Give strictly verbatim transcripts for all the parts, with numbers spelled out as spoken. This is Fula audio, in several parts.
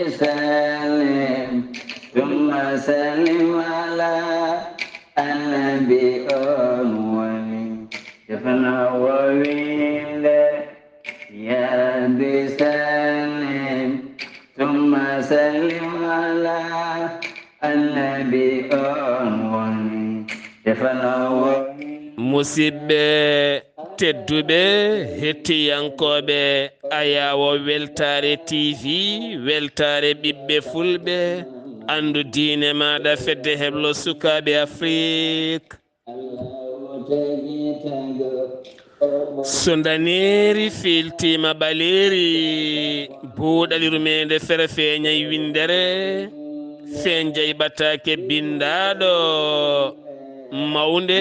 سلم ثم سلم على النبي أول. Defana wowinde, ya Rabbi sallim, thumma sallim ala annabi on woni. Defana wowinde. Musidɓe tedduɓe, hettiyankooɓe Ayaawo Weltaare T V, weltaare ɓiɓɓe fulɓe, anndu diine maaɗa, fedde heblo sukaaɓe Afrik. So ndaneeri fiiltiima ɓaleeri, buuɗali rumeende fere feeñay winndere, feeñjay ɓataake binndaaɗo mawnde,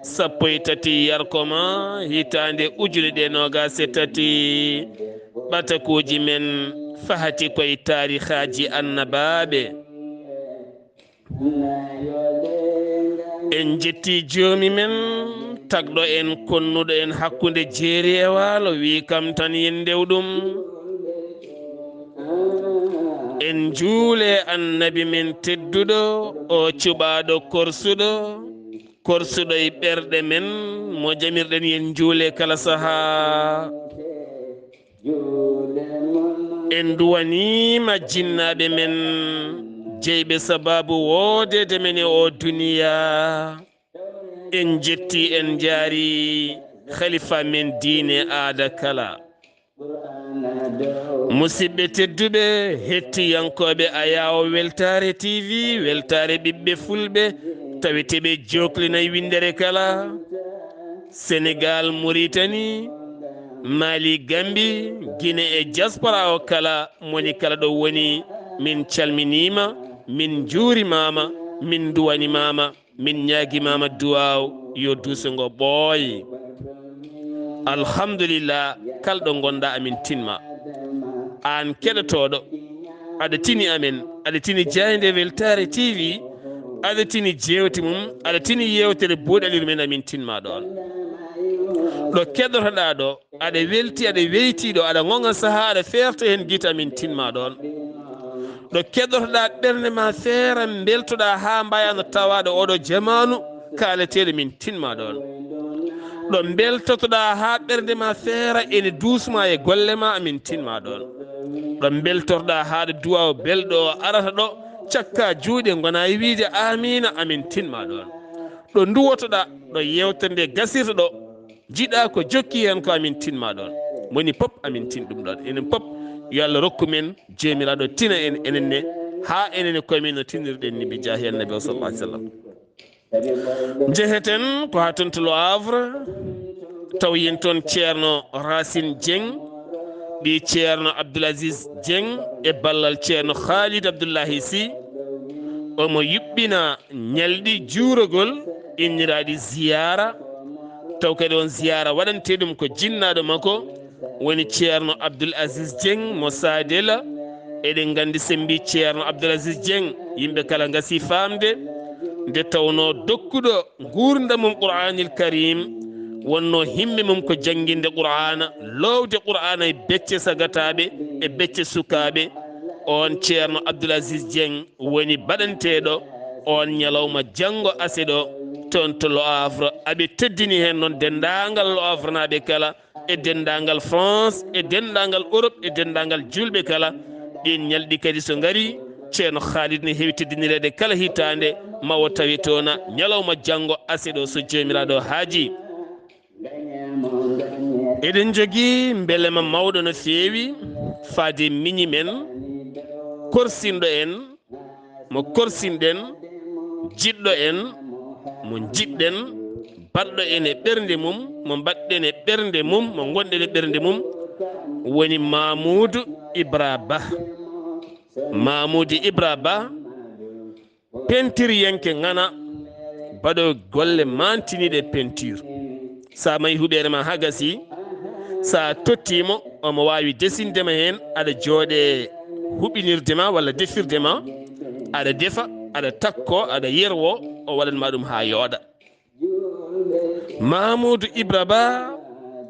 sappo e tati yarko ma, hitaande ujune ɗiɗi e noogaas e tati. Ɓatakuuji men fahati koye taarihaaji annabaaɓe. En njetti Joomi men, tagɗo en, konnuɗo en hakkunde jeeri e waalo, wi kam tan yen ndew ɗum. En njuule Annabi men tedduɗo, o cuɓaaɗo korsuɗo, korsuɗo e ɓerɗe men, mo jamirɗen yen njuule kala sahaa. En duwaniima jinnaaɓe men, jeyɓe sabaabu woodeede men e oo duniyaa. En njetti, en njaari khalifa men diine aada kala. Musidɓe tedduɓe, hettiyankooɓe Ayaawo Weltaare T V, weltaare ɓiɓɓe fulɓe, taweteeɓe joklinay winndere kala, Senegal, Mauritanie, Mali, Gambie, Guinée e diaspora o kala, moni kala ɗo woni, min calminiima, min njuurimaama, min nduwanimaama, min ñaagimaama duwaaw, yo duuso ngo ɓooy. Alhamdulillah, kala ɗo ngonɗaa amin tinma. Aan keɗotooɗo, aɗa tini amen, aɗa tini Jaaynde Weltaare T V, aɗa tini jeewte mum, aɗa tini yeewtere buuɗalirmen, amin tinma ɗoon. Ɗo keɗotoɗaa ɗo, aɗa welti, aɗa weyti ɗo, aɗa ŋoŋa sahaa, aɗa feerta heen gite, amin tinma ɗoon. Ɗo keɗotoɗaa ɓernde ma feera, mbeltoɗaa haa mbaaya no tawaaɗo oɗo jamaanu kaaleteeɗo, min tinma ɗoon. Ɗo mbeltotoɗaa haa ɓernde ma feera, ene duusma e golle ma, amin tinma ɗoon. Ɗo mbeltotoɗaa haa ɗo duwaaw belɗo o arata ɗo, cakka juuɗe ngona e wiide aamiina, amin tinma ɗoon. Ɗo nduwotoɗaa, ɗo yeewtere nde gasirta ɗo, jiɗa ko jokki heen ko, amin tinma ɗoon. Moni pop amin tin ɗum ɗoon. Enen pop yo Allah rokku men Joomiraaɗo tina en, enen ne, haa enen e koye men no tinirɗen ni, bi jaahi Annabi o sallallahu alaihi wasallam. Njeheten ko haa toon to Le Havre, taw yen toon Ceerno Racine Dieng, ɓii Ceerno Abdoul Aziz Dieng, e ballal Ceerno Khalid Abdoulahi Sy. Omo yuɓɓina ñalɗi juurogol inniraaɗi ziyaara, taw kadi on ziyaara waɗantee ɗum ko jinnaaɗo makko, woni Ceerno Abdoul Aziz Dieng mo Saadela. Eɗen nganndi, so en mbii Ceerno Abdoul Aziz Dieng, yimɓe kala ngasii faamde nde tawnoo dokkuɗo nguurndam mum Qur'aanil Kariim, wonnoo himme mum ko jannginde Qur'aana, loowde Qur'aana e becce sagataaɓe e becce sukaaɓe. Oon Ceerno Abdoul Aziz Dieng woni baɗanteeɗo oon ñalawma janngo aset o toon to Le Havre. Aɓe teddini heen noon denndaangal Le Havrenaaɓe kala, e denndaangal France, e denndaangal Europe, e denndaangal juulɓe kala. Ɗiin ñalɗi kadi so ngarii, Ceerno Khalid ne heewi teddinireede kala hitaande, ma o tawe toon ñalawma janngo aset o so Joomiraaɗo haajii. Eɗen njogii mbelema mawɗo no feewi faade miñi men, korsinɗo en, mo korsinɗen, jiɗɗo en, mo njiɗɗen, baɗɗo en e ɓernde mum, mo mbaɗɗen e ɓernde mum, mo ngonɗen e ɓernde mum, woni Mamoudou Ibra Ba. Mamoudou Ibra Ba, peinture yenke ŋana, baɗo golle mantiniiɗe peinture. Sa mahi huɓeere ma haa gasii, sa tottii mo, omo waawi desinde ma heen, aɗa jooɗe huɓinirde ma walla defirde ma, aɗa defa, aɗa takko, aɗa yerwo, o waɗan ma ɗum haa yooɗa. Mamoudou Ibra Ba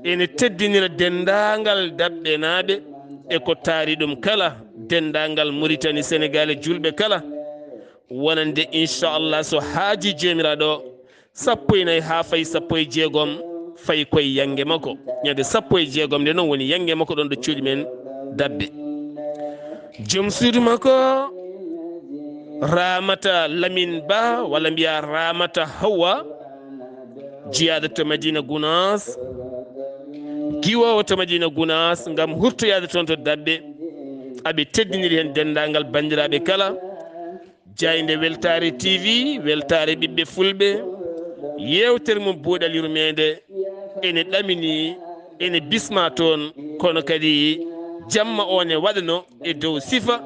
ene teddinira denndaangal Daɓɓenaaɓe e ko taari ɗum kala, denndaangal Muritani, Senegaal e juulɓe kala, wonande, inchallah, so haaji Joomiraaɗo, sappo e nayi haa fay sappo e jeegom, fay koye yannge makko. Ñande sappo e jeegom nde noon woni yannge makko ɗoon ɗo cuuɗi men Dabbe. Joom suudu makko, Ramata Lamin Ba, walla mbiyaa Ramata Hawwa, jiyaaɗo to Madina Gunaas, giwoowo to Madina Gunaas, ngam hurtoyaade toon to Dabbe. Aɓe teddiniri heen denndaangal banndiraaɓe kala. Jaaynde Weltaare T V, weltaare ɓiɓɓe fulɓe, yeewtere mum Buuɗal Yurmeende, ene ɗamini, ene bisma toon, kono kadi jamma o ne waɗano e dow sifa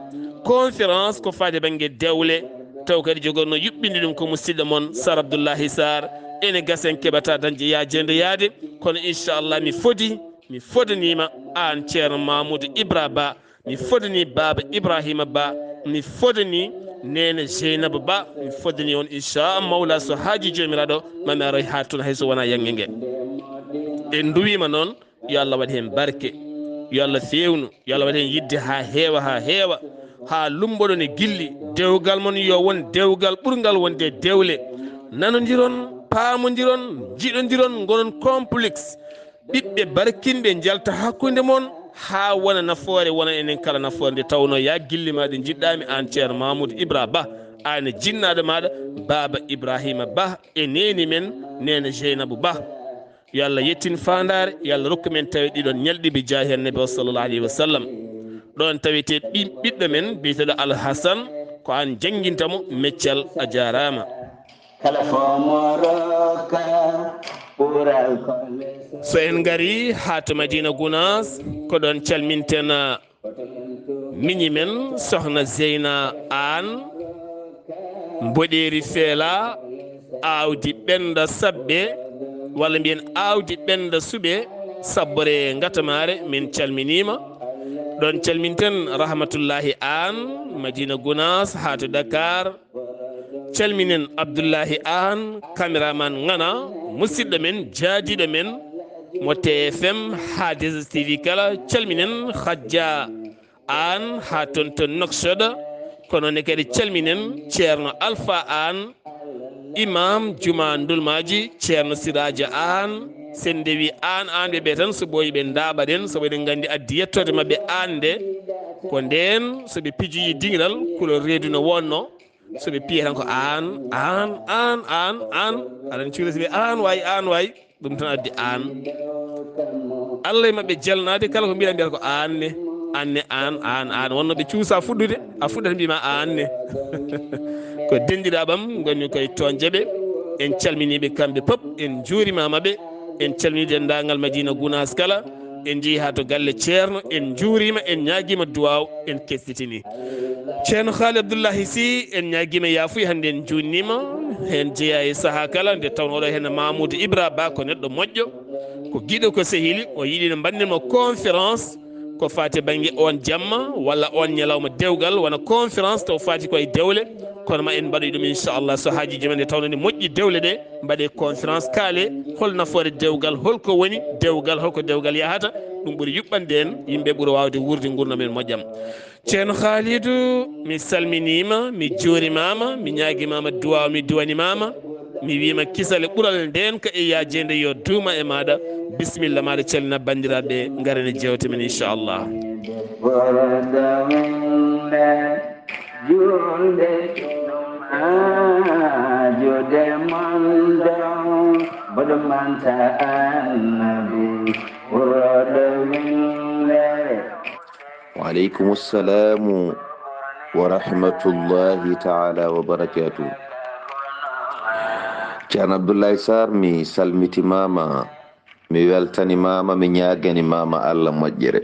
conférence ko faade bannge dewle, taw kadi jogorno yuɓɓinde ɗum ko musidɗo mon Sar Abdoullahi Sarr. Ene gasa en keɓata dañde yaajeende yaade, kono inchallah mi fodi, mi fodaniima aan Ceerno Mamoudou Ibra Ba, mi fodani Baaba Ibrahima Ba, mi fodani Neene Jeynaba Ba, mi fodani on inchallah mawla so haaji Joomiraaɗo ma mi aroy haa toon hay so wonaa yannge nge. En nduwiima noon, yo Allah waɗ heen barke, yo Allah feewnu, yo Allah waɗ heen yiɗde haa heewa, haa heewa, haa lummboɗon e gilli. Dewgal mon yo won dewgal ɓurngal wonde dewle. Nanondiron, paamondiron, njiɗondiron, ngonon complexe. Ɓiɓɓe barkinɓe njalta hakkunde mon haa wona nafoore, wona enen kala nafoore. Nde tawnoo ya gilli ma ɗi njiɗɗaami aan Ceerno Mamoudou Ibra Ba, aan e jinnaaɗo maaɗa Baaba Ibrahima Ba e neeni men Neene Jeynaba Ba. Yo Allah yettin faandaare, yo Allah rokku men tawe ɗiɗon ñalɗi bi jaahi Annabi o sallallahu alayhi wa sallam. Ɗoon tawetee ɓi-, ɓiɗɗo men biyeteeɗo Alhasan, ko aan jannginta mo meccal, a jaaraama. Kala fof mo rokka ɓural ko les. So en ngarii haa to Madina Gunaas, ko ɗoon calminten, ah, miñi men Sohna Zeyna Aan, Mboɗeeri Feela, Aawdi Ɓennda Sabbe, walla mbiyen Aawdi Ɓennda Suɓe, Sabbore Ngatamaare, min calminiima. Ɗoon calminten Rahmatullahi Aan, Madina Gunaas haa to Dakar. Calminen Abdullahi Aan, kameraman ŋana, musidɗo men, jaadiiɗo men, mo T F M haa deux S T V kala. Calminen Hajja Aan haa toon to Nouakchott. Kono ne kadi calminen Ceerno Alfa Aan, imam Juma Ndulmaaji, Ceerno Siraaja Aan. Sen ndewi Aan, Aan ɓe ɓe tan, so ɓooyi ɓe ndaaɓa ɗen, sabu eɗen nganndi addi yettoode maɓɓe Aan nde, ko ndeen so ɓe pijoyi diŋiral, kulol reedu no wonno. So ɓe piya tan ko aan, aan, aan, aan, aan. Aɗa anndi cuuɗi so ɓe aan waay, aan waay, ɗum tan addi aan. Allah e maɓɓe jelnaade, kala ko mbiɗa mbiyata ko aan ne, aan ne, aan, aan, aan. Wonno ɓe cuusa fuɗɗude, a fuɗɗata mbiyma aan ne. Ko denɗiraaɓam ngoni koye toon jeeɓe. En calminii ɓe kamɓe pop, en njuurimaama ɓe. En calminii denndaangal Madina Gunaas kala. En njehi haa to galle Ceerno, en njuuriima, en ñaagiima duwaaw, en kesɗitini. Ceerno Haali Abdullahi Si, en ñaagiima yaafuya, hannde en njuutniima, heen jeyaa e sahaa kala, nde tawnoo oɗo heen Mamoudou Ibra Ba ko neɗɗo moƴƴo, ko giɗo, ko sehili, o yiɗi no mbaɗnen mo conférence ko faati bannge oon jamma walla oon ñalawma dewgal, wona conférence taw faati koye dewle, kono ma en mbaɗoy ɗum inchallah so haaji joomen, nde tawnoo ne moƴƴi dewle ɗe. Mbaɗee conférence, kaalee hol nafoore dewgal, hol ko woni dewgal, hol ko dewgal yahata. Ɗum ɓuri yuɓɓande en, yimɓe ɓura waawde wuurde nguurndam en moƴƴam. Ceerno Khalidou, mi salminiima, mi juurimaama, mi ñaagimaama duwaaw, mi duwanimaama. Mi wiima kisal e ɓural ndeen ka e yaajeende yo duuma e maaɗa. Bisimilla maaɗa, calmina banndiraaɓe, ngaren e jeewte men inchallah. Juulde ɗum haa juuɗe mon dow, mboɗo manta annabi, ɓurɗo winde. Wa aleykum salamu wa rahmatullahi taala wa barakatuh. Ceerno Abdoulaye Sarr, mi salmitimaama. Mi weltanimaama, mi ñaagani maama Allah moƴƴere.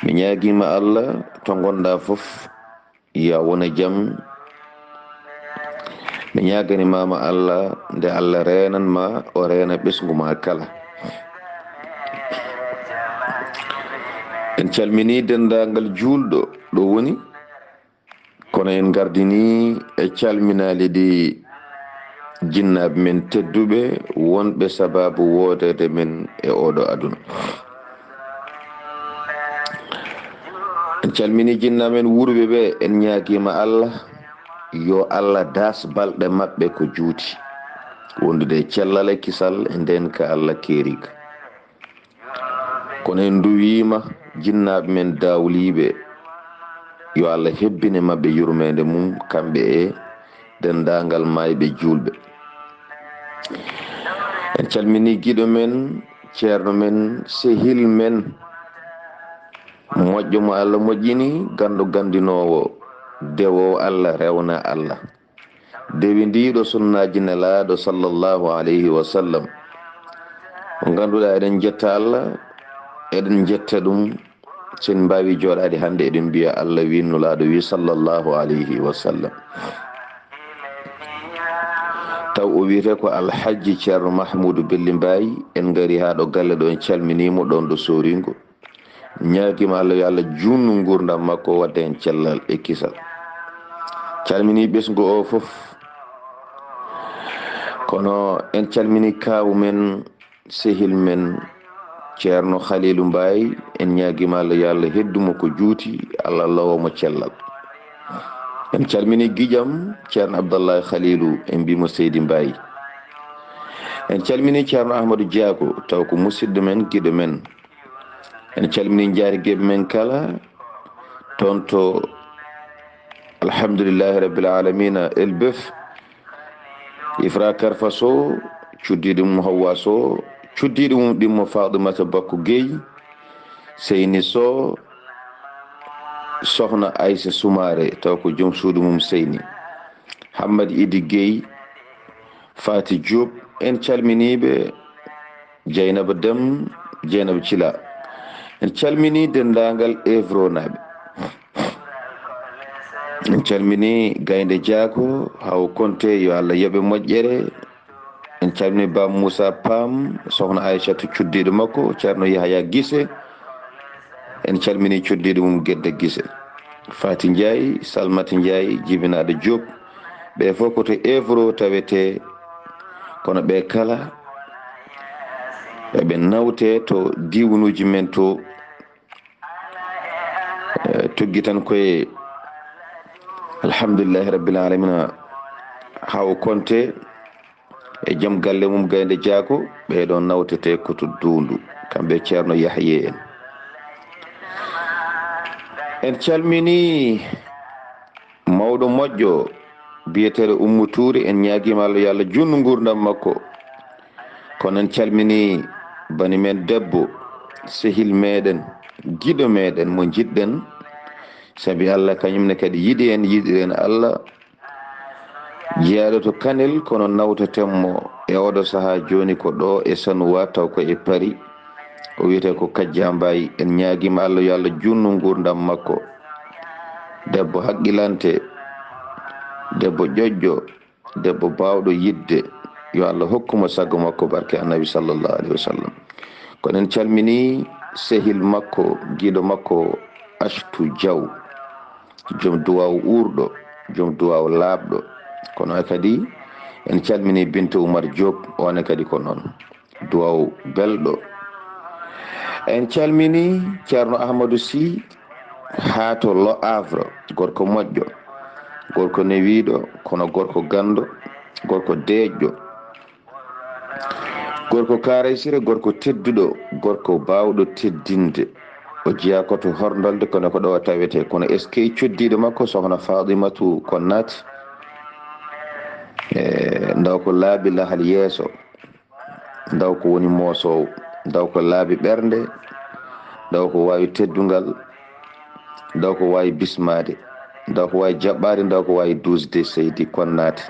Mi ñaagiima Allah to ngonɗaa fof, yo a won e jam. Mi ñaagani maama Allah nde Allah reenan ma, o reena ɓesngu ma kala. En calminii denndaangal juulɗo ɗo woni. Kono en ngardinii e calminaali ɗi jinnaaɓe men tedduɓe wonɓe sabaabu woodeede men e ooɗo aduna. En calmini jinna men wuurɓe ɓe, en ñaagiima Allah yo Allah daas balɗe maɓɓe ko juuti, wondude e cellal e kisal e ndeen ka Allah keeriika. Kono en nduwiima jinnaaɓe men daawliiɓe, yo Allah hebbine maɓɓe yurmeende mum, kamɓe e denndaangal maayɓe juulɓe. En calmini giɗo men, ceerno men, sehil men, moƴƴo mo Allah moƴƴini, ganndo ganndinoowo, dewoowo Allah, rewna Allah, dewindiiɗo sunnaaji Nelaaɗo sallallahu alayhi wa sallam. Mo ngannduɗaa eɗen njetta Allah, eɗen njetta ɗum, so en mbaawi jooɗaade hannde eɗen mbiya Allah wi, Nulaaɗo wi sallallahu alayhi wa sallam. Taw o wiyetee ko Alhajji Ceerno Mahmuudu Belli Mbaay, en ngari haa ɗo galle ɗo, en calminii mo ɗoon ɗo Sooringo. Ñaagiima Allah yo Allah juutnu nguurndam makko, wadda heen cellal e kisal. Calminii ɓesngu o fof. Kono en calminii kaaw men, sehil men, Ceerno Haliilu Mbaay, en ñaagiima Allah yo Allah heddu mo ko juuti, Allah lowo mo cellal. En calminii giƴam Ceerno Abdallahi Haliilu, en mbii mo Seydi Mbaay. En calminii Ceerno Ahmadu Jaago, taw ko musidɗo men, giɗo men. En calminii njaatigeeɓe men kala toon to Alhamdulillahi Rabbil Alamina, Elbef, Ifra Karfa Sow, cuddiiɗo mum Hawwa Sow, cuddiiɗo mum ɗimmo Fatimata Bakko Gueye, Seyni Sow, Sohna Aysa Soumaré, taw ko joom suudu mum Seyni, Hammadi Idi Gueye, Fati Diop, en calminii ɓe, Dieynaba Dem, Dieynaba Thila. En calminii denndaangal Evronaaɓe. En calminii Gaynde Jaago, Haw Konte, yo Allah yoɓe moƴƴere. En calminii Baaba Moussa Pam, Sohna Aysatu cuddiiɗo makko, Ceerno Yahaya Gise. En calminii cuddiiɗo mum Gedda Gise. Fati Ndiaye, Salmata Ndiaye, jibinaaɗo Diop. Ɓe fof ko to Evro tawetee, kono ɓe kala eɓe nawtee to diiwanuuji men to, eh, tuggi tan koye Alhamdulillahi Rabbil Alamina, Haw Konte e joom galle mum Gaynde Jaago, ɓee ɗoon nawtetee ko to Duundu, kamɓe Ceerno Yahye en. En calminii mawɗo moƴƴo biyeteeɗo Ummu Tuuri, en ñaagiima Allah yo Allah juutnu nguurndam makko. Kono en calminii bani men debbo, sehil meɗen, giɗo meɗen mo njiɗɗen, sabi Allah kañum ne kadi yiɗi en, yiɗiren Allah. Jeyaaɗo to Kanel, kono nawteten mo e oɗo sahaa jooni ko ɗo e Sanuwa, taw ko e Paris. O wiyetee ko Kajja Mbaay. En ñaagiima Allah yo Allah juutnu nguurndam makko. Debbo haqqilante, debbo ƴoƴƴo, debbo baawɗo yiɗde. Yo Allah hokku mo sago makko barke Annabi sallallahu alayhi wa sallam. Kono en calminii sehil makko, giɗo makko Astu Jaw, joom duwaaw uurɗo, joom duwaaw laaɓɗo. Kono kadi en calminii Binta Umar Diop, oon kadi ko noon. Duwaaw belɗo. En calminii Ceerno Ahmadou Sy haa to Le Havre, gorko moƴƴo, gorko newiiɗo, kono gorko ganndo, gorko deeƴɗo, gorko kaaraysire, gorko tedduɗo, gorko baawɗo teddinde. O jeyaa ko to Horndolde, kono ko ɗo o tawetee. Kono eskey coddiiɗo makko, Sohna Fatimatu Konnaat, e ndaw ko laabi lahal yeeso. Ndaw ko woni moosoowo, ndaw ko laabi ɓernde, ndaw ko waawi teddungal, ndaw ko waawi bismaade, ndaw ko waawi jaɓɓaade, ndaw ko waawi duusde seydi Konnaate.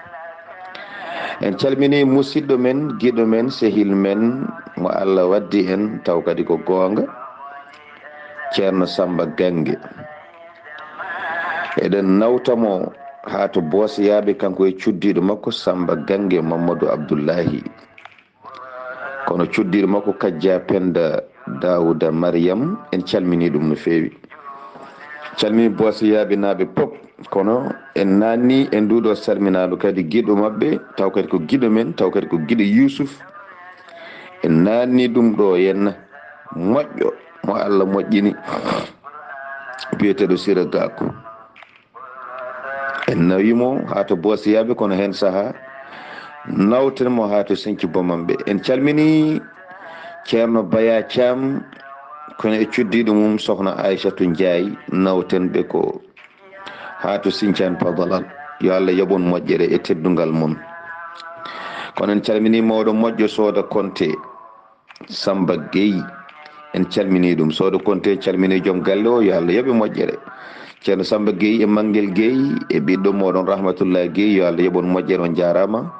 En calminii musidɗo men, giɗo men, sehil men, mo Allah waddi en, taw kadi ko goonga, Ceerno Samba Gannge. Eɗen nawta mo haa to Boosiyaaɓe, kanko e cuddiiɗo makko Samba Gannge Mamadou Abdoullahi. Kono cuddiiɗo makko Kajja Penda Daawuda Mariyam, en calminii ɗum no feewi. Calminii Boosiyaaɓe naaɓe pop, kono en naanni en nduuɗo salminaandu kadi giɗo maɓɓe, taw kadi ko giɗo men, taw kadi ko giɗo Yuusuf. En naanni ɗum ɗo henna, moƴƴo mo Allah moƴƴini. biyeteeɗo Sira Gaako. En nawi mo haa to Boosiyaaɓe, kono heen sahaa nawten mo haa to Sinci Bomamɓe. En calminii Ceerno Baya Caam, kono e cuddiiɗo mum Sohna Aysatu Njaay, nawten ɓe ko haa to Sincaan Padalal. Yo Allah yoɓ on moƴƴere e teddungal mon. Kono en calminii mawɗo moƴƴo Sooda Konte, Samba Gueye. En calminii ɗum. Sooda Konte calminii joom galle o, yo Allah yoɓ e moƴƴere. Ceerno Samba Gueye e Manngel Gueye e ɓiɗɗo mooɗon Rahmatullahi Gueye, yo Allah yoɓ on moƴƴere, on njaaraama.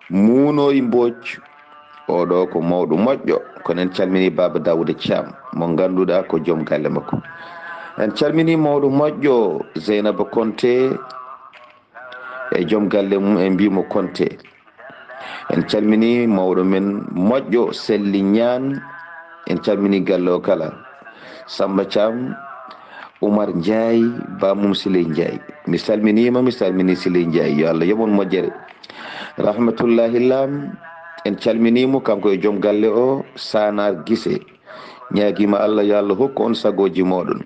Muunoy Mbooc, oɗo ko mawɗo moƴƴo, kono en calminii Baaba Daawuda Caam, mo ngannduɗaa ko joom galle makko. En calminii mawɗo moƴƴo Zeynaba Konte e joom galle mum, en mbii mo Konte. En calminii mawɗo men moƴƴo Selli Ñaan, en calminii galle o kala. Samba Caam, Umar Njaay, ba mum Siley Njaay. Mi salminiima, mi salminii Siley Njaay. Yo Allah yoɓ on moƴƴere. Rahmatullahi Lam, en calminii mo, kanko e joom galle o, Sanar Gise. Ñaagiima Allah, yo Allah hokku on sagooji mooɗon.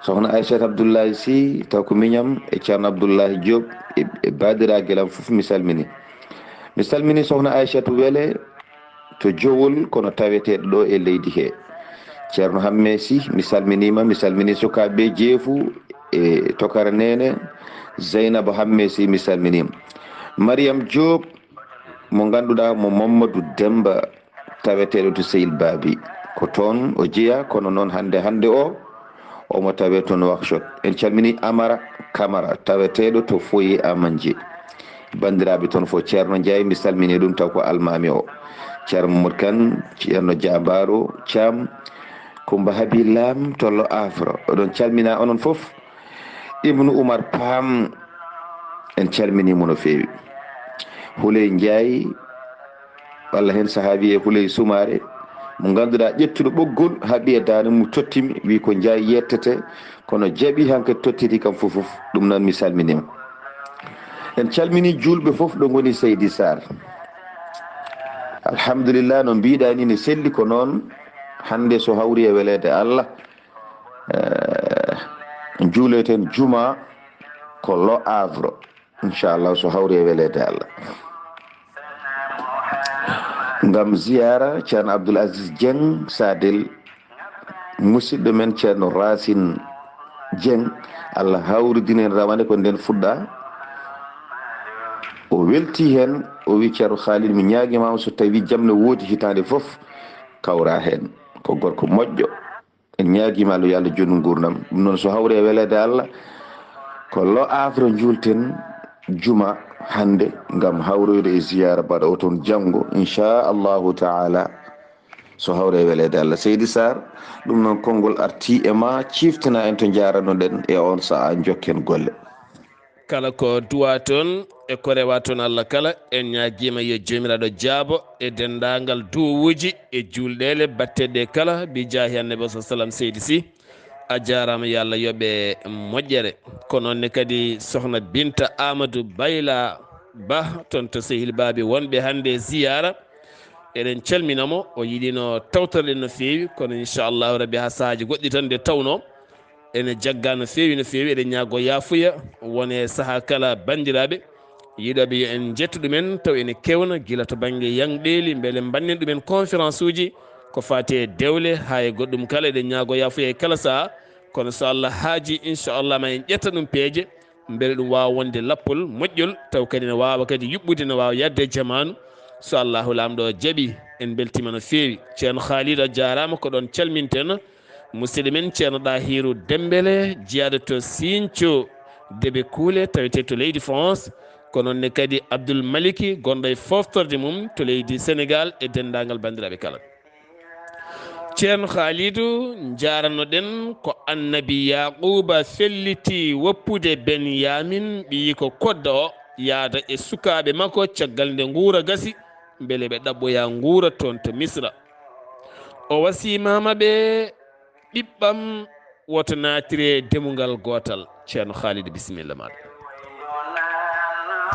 Sohna Aysata Abdullahi Sy, taw ko miñam, e Ceerno Abdullahi Diop, e, e baadiraagal am fof, mi salmini. Mi salmini Sohna Aysatu Wele to Jowol, kono taweteeɗo ɗo e leydi he. Ceerno Hamme Sy, mi salminiima, mi salmini sukaaɓe Jeefu e Tokara Neene, Zeynaba Hamme Sy, mi salminiima. Mariyam Diop, mo ngannduɗaa mo Mamadou Demba, taweteeɗo to Sehil Baabi. Ko toon o jeyaa, kono noon hannde, hannde o, omo tawee to Nouakchott. En calminii Amara Kamara, taweteeɗo to Foyer Amanji. Banndiraaɓe toon fof, Ceerno Njaay, mi salminii ɗum, taw ko almaami o. Ceerno Mamadou Kan, Ceerno Jaambaaru Caam, Kumba Habi Lam, to Le Havre. Oɗon calminaa onon fof. Ibnu Umar Paam, en calminii mo no feewi. Huley Njaay, walla heen sahaa wiyee Huley Sumaare, mo ngannduɗaa ƴettuɗo ɓoggol, haɓi e daande mum, tottimi, wii ko Njaay yettete, kono jaɓi hankadi tottiti kam fof fof. Ɗum noon mi salminiima. En calminii juulɓe fof ɗo ngoni Seydi Sarr. Alhamdulillah, no mbiɗaa ni ne selli ko noon, hannde so hawri e weleede Allah, eh, juuleten juma ko Le Havre, inchallah, so hawri e weleede Allah. Ngam ziyaara Ceerno Abdoul Aziz Dieng Sadel, musidɗo men Ceerno Racine Dieng, Allah hawridinen rawane ko nden fuɗɗa. O welti heen, o wi, "Ceerno Khalid, mi ñaagiima so tawi jam ne woodi hitaande fof, kawra heen." Ko gorko moƴƴo. En ñaagiima Allah, yo Allah juutnu nguurndam. Ɗum noon, so hawri e weleede Allah, ko Le Havre njuulten juma hannde ngam hawroyde e ziyaara mbaɗa o toon janngo, inchallahu taala, so hawri e weleede Allah. Seydi Sarr, ɗum noon konngol arti e ma, ciiftina en to njaaranoɗen e oon sahaa, njokken golle. Kala ko duwaa toon e ko rewaa toon Allah kala, en ñaagiima yo Joomiraaɗo jaabo e denndaangal duwawuuji e juulɗeele batteɗe kala, bi jaahi Annabi sa sallam. Seydi Sy, a jaaraama, yo Allah yoɓe moƴƴere. Ko noon ne kadi Sohna Binta Amadou Bayla Ba, toon to Sehil Baabi, wonɓe hannde e ziyaara. Eɗen calmina mo, o yiɗino tawtoreɗen no feewi, kono inchallahu rabbi haa sahaaji goɗɗi tan nde tawnoo ene jagga no feewi, no feewi. Eɗen ñaago yaafuya won e sahaa kala, banndiraaɓe. Yiɗooɓe yo en njettu ɗumen, taw ene kewna gila to bannge yangɗeeli, mbele mbaɗnen ɗumen conférence uji ko faati e dewle haa e goɗɗum kala. Eɗen ñaago yaafuya e kala sahaa, kono so Allah haaji, inchallah, ma en ƴetta ɗum peeje, mbele ɗum waawa wonde lappol moƴƴol, taw kadi ne waawa kadi yuɓɓude, ne waawa yahde e jamaanu. So Allahu Laamɗo jaɓi, en mbeltiima no feewi. Ceerno Khalid, a jaaraama, ko ɗoon calminten. Musidɗo men Ceerno Ɗahiru Dembele, jeyaaɗo to Sinco Debe Kuule, tawetee to leydi France. Ko noon ne kadi Abdul Maliki, gonɗo e fooftorde mum to leydi Senegal, e denndaangal banndiraaɓe kala. Ceerno Khalidou, njaaranoɗen ko Annabi Yaquuba felliti woppude Benyamin, ɓiyiiko kodda o, yaada e sukaaɓe makko caggal nde nguura gasi, mbele ɓe ɗaɓɓoya nguura toon to Misra. O wasiimaama ɓe, "Ɓiɓɓam, woto naatire demungal gootal." Ceerno Khalidou, bisimilla maaɗa.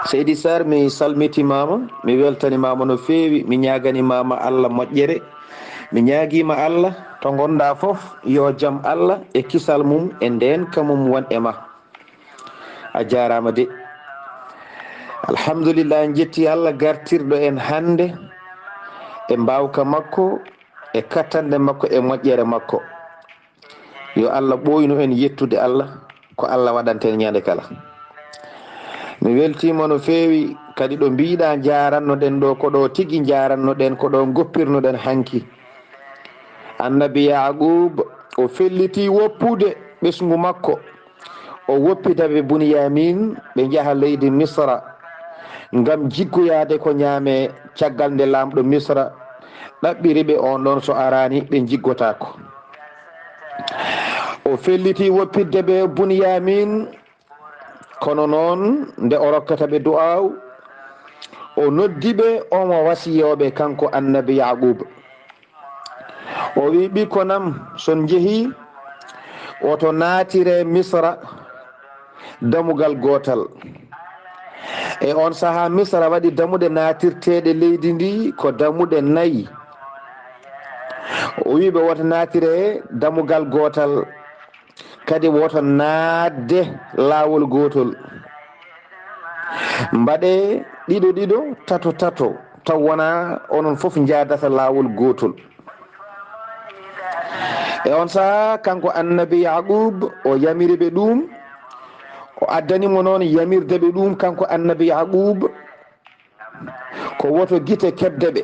Seydi Sarr, mi salmitimaama, mi weltanimaama no feewi, mi ñaaganimaama Allah moƴƴere, mi ñaagiima Allah To ngonɗaa fof, yo jam Allah e kisal mum e ndeenka mum won e ma. A jaaraama de. Alhamdulillah, en njetti Allah gartirɗo en hannde e mbaawka makko, e kattanɗe makko, e moƴƴere makko. Yo Allah ɓooynu en yettude Allah, ko Allah waɗanta en ñande kala. Mi weltiima no feewi kadi ɗo mbiiɗaa njaaranno ɗen ɗo, ko ɗo tigi njaaranno ɗen, ko ɗo ngoppirno ɗen hanki. Annabi Yaqub, o felliti woppude ɓesngu makko, o woppida ɓe Bunyamin, ɓe njaha leydi Misra ngam jiggoyaade ko ñaame, caggal nde laamɗo Misra ɗaɓɓiri ɓe on ɗon, so araani ɓe njiggotaako. O felliti woppidde ɓe Bunyamin, kono noon nde o rokkata ɓe du'aaw, o noddi ɓe, omo wasiyoo ɓe kanko Annabi Yaqub. O wi, "Ɓikkon am, so on njehii, woto naatire Misra dammugal gootal." E on sahaa, Misra waɗi dammuɗe naatirteeɗe leydi ndi ko dammuɗe nayi. O wi ɓe, "Woto naatire dammugal gootal, kadi woto naatde laawol gootol. Mbaɗee ɗiɗo ɗiɗo, tato tato, taw wonaa onon fof njaadata laawol gootol." E on sahaa, kanko Annabi Yaqub, o yamiri ɓe ɗum, o addani mo noon yamirde ɓe ɗum, kanko Annabi Yaqub, ko woto gite keɓde ɓe,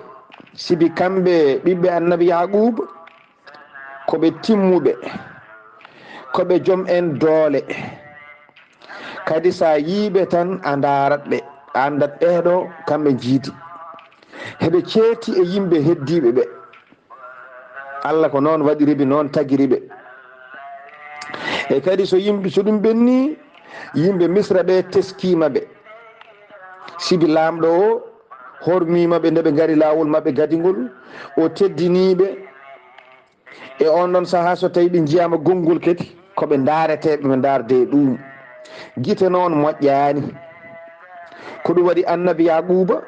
sibi kamɓe ɓiɓɓe Annabi Yaqub, ko ɓe timmuɓe, ko ɓe jom en doole. Kadi, so a yii ɓe tan, a ndaarat ɓe, a anndat ɓeeɗo kamɓe njiidi. Heɓe ceerti e yimɓe heddiiɓe ɓe. Allah ko noon waɗiri ɓe, noon tagiri ɓe. E kadi, so yimɓe, so ɗum ɓenni, yimɓe Misra ɓe teskiima ɓe. Sibi laamɗo o hormiima ɓe nde ɓe ngari laawol maɓɓe gadingol, o teddinii ɓe. E on ɗon sahaa, so tawi ɓe njiyaama gonngol kadi, ko ɓe ndaareteeɓe, ɓe ndaarde e ɗum. Gite noon moƴƴaani. Ko ɗum waɗi Annabi Yaquuba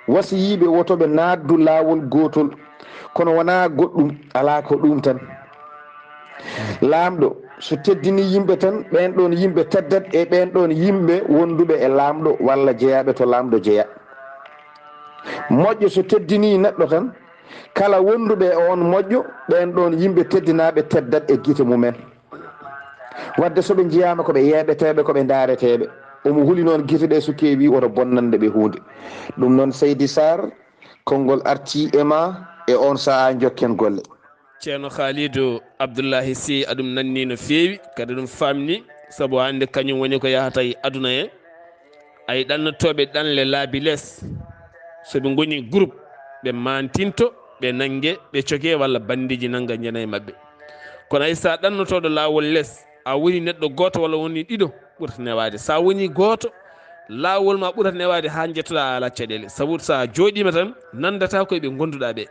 wasiyiiɓe woto ɓe naatdu laawol gootol, kono wonaa goɗɗum, alaa ko ɗum tan. Laamɗo, so teddinii yimɓe tan, ɓeen ɗoon yimɓe teddat e ɓeen ɗoon yimɓe wonduɓe e laamɗo walla jeyaaɓe to laamɗo jeyaa. Moƴƴo, so teddinii neɗɗo tan, kala wonduɓe e on moƴƴo, ɓeen ɗoon yimɓe teddinaaɓe teddat e gite mumen. Wadde so ɓe njiyaama ko ɓe yeeɓeteeɓe, ko ɓe ndaareteeɓe. Omo huli noon gite ɗe, so keewi woto bonnande ɓe huunde. Ɗum noon, Seydi Sarr, konngol artii e ma e oon sahaa, njokken golle. Ceerno Khalidou Abdoulahi Sy, aɗum nanni no feewi, kadi ɗum faamni, sabu hannde kañum woni ko yahata e aduna he. Ay ɗannotooɓe ɗanle laabi les, so ɓe ngoni groupe, ɓe mantinto, ɓe nannge, ɓe coke walla banndiiji nannga njana e maɓɓe. Kono ay so a ɗannotooɗo laawol les, a woni neɗɗo gooto walla woni ɗiɗo, ɓurata newaade. So a woni gooto, laawol ma ɓurata newaade haa njettoɗaa a alaa caɗeele. Sabu so a jooɗiima tan, nanndataa ko e ɓe ngonduɗaa ɓe.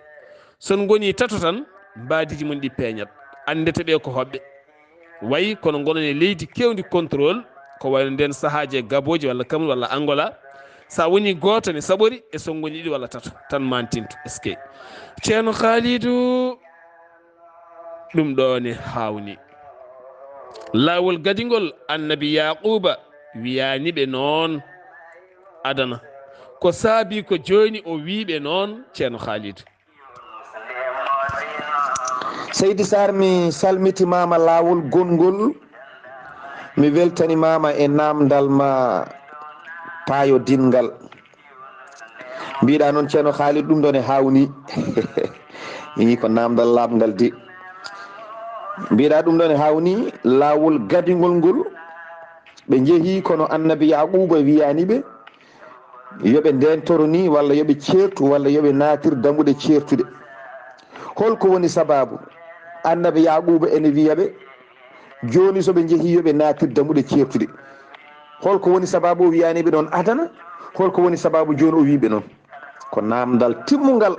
So on ngoni tato tan, mbaadiiji mon ɗi peeñat. Anndete ɓe ko hoɓɓe. Wayi kono ngonon e leydi keewndi contrôle, ko wayno ndeen sahaaji e Gabooji walla Cameroun walla Angola. So a woni gooto ne saɓori e so ngoni ɗiɗo walla tato, tan mantinto. Est-ce que Ceerno Khalidou, ɗum ɗo ne haawni. Laawol gadingol Annabi Yaquuba wiyaani ɓe noon adana. Ko saabi ko jooni o wii ɓe noon, Ceerno Khalidou? Seydi Sarr, mi salmitimaama laawol gongol, mi weltanimaama e naamndal ma paayodinngal. Mbiɗa noon, Ceerno Khalid, ɗum ɗo ne haawni. Ii, ko naamndal laaɓngal de. Mbiɗa ɗum ɗo ne haawni, laawol gadingol ngol, ɓe njehi kono Annabi Yaquuba wiyaani ɓe, yo ɓe ndeentoro ni, walla yo ɓe ceertu, walla yo ɓe naatir dammuɗe ceertuɗe. Holko woni sabaabu? Annabi Yaquuba ene wiya ɓe, jooni so ɓe njehii, yo ɓe naatir dammuɗe ceertuɗe. Holko woni sabaabu o wiyaani ɓe ɗoon adana? Holko woni sabaabu jooni o wii ɓe noon? Ko naamndal timmungal,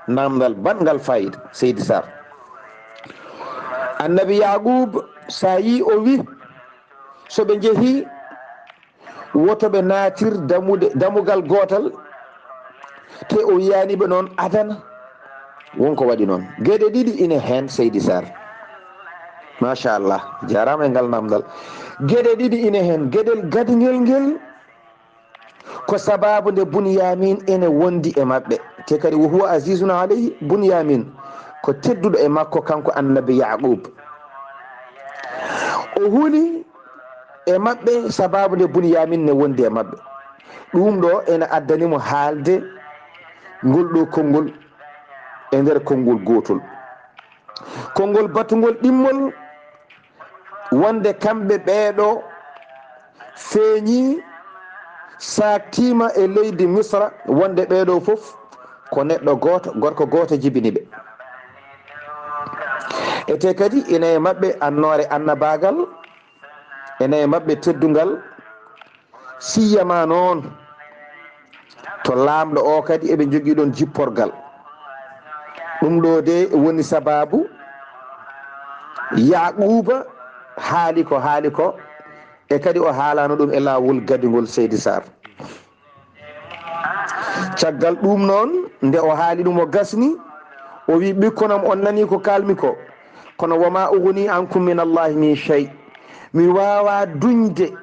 naamndal baɗngal faayiida, Seydi Sarr. Annabi Yaquuba, so a yii o wii, so ɓe njehii, woto ɓe naatir dammude, dammugal gootal, te o wiyaani ɓe noon adana. Won ko waɗi noon. Geɗe ɗiɗi ine heen, Seydi Sarr. Machallah, jaaraama e ngal naamndal. Geɗe ɗiɗi ine heen. Geɗel gadingel ngel, ko sabaabu nde Bunyamin ene wondi e maɓɓe. Te kadi, wa huwa azizun alayhi, Bunyamin ko tedduɗo e makko, kanko annabi Yaqub. O huli e maɓɓe sabaabu nde Bunyamin ne wondi e maɓɓe. Ɗum ɗo ene addani mo haalde ngol ɗo konngol e nder konngol gootol. Konngol batungol ɗimmol wonde kamɓe ɓeeɗo feeñi, saaktiima e leydi Misra, wonde ɓeeɗo fof ko neɗɗo gooto, gorko gooto jibini ɓe. Ete kadi ina e maɓɓe annoore annabaagal, ina e maɓɓe teddungal, siyama noon to laamɗo o kadi eɓe njogii ɗoon jipporgal. Ɗum ɗo de woni sabaabu Yaquuba haali ko haali ko, e kadi o haalano ɗum e laawol gadingol, Seydi Sarr. Caggal ɗum noon, nde o haali ɗum o gasni, o wi, "Ɓikkonam, on nani ko kalmi ko, kono wa ma uguni ankum min Allahi min shay." Mi waawa duñde,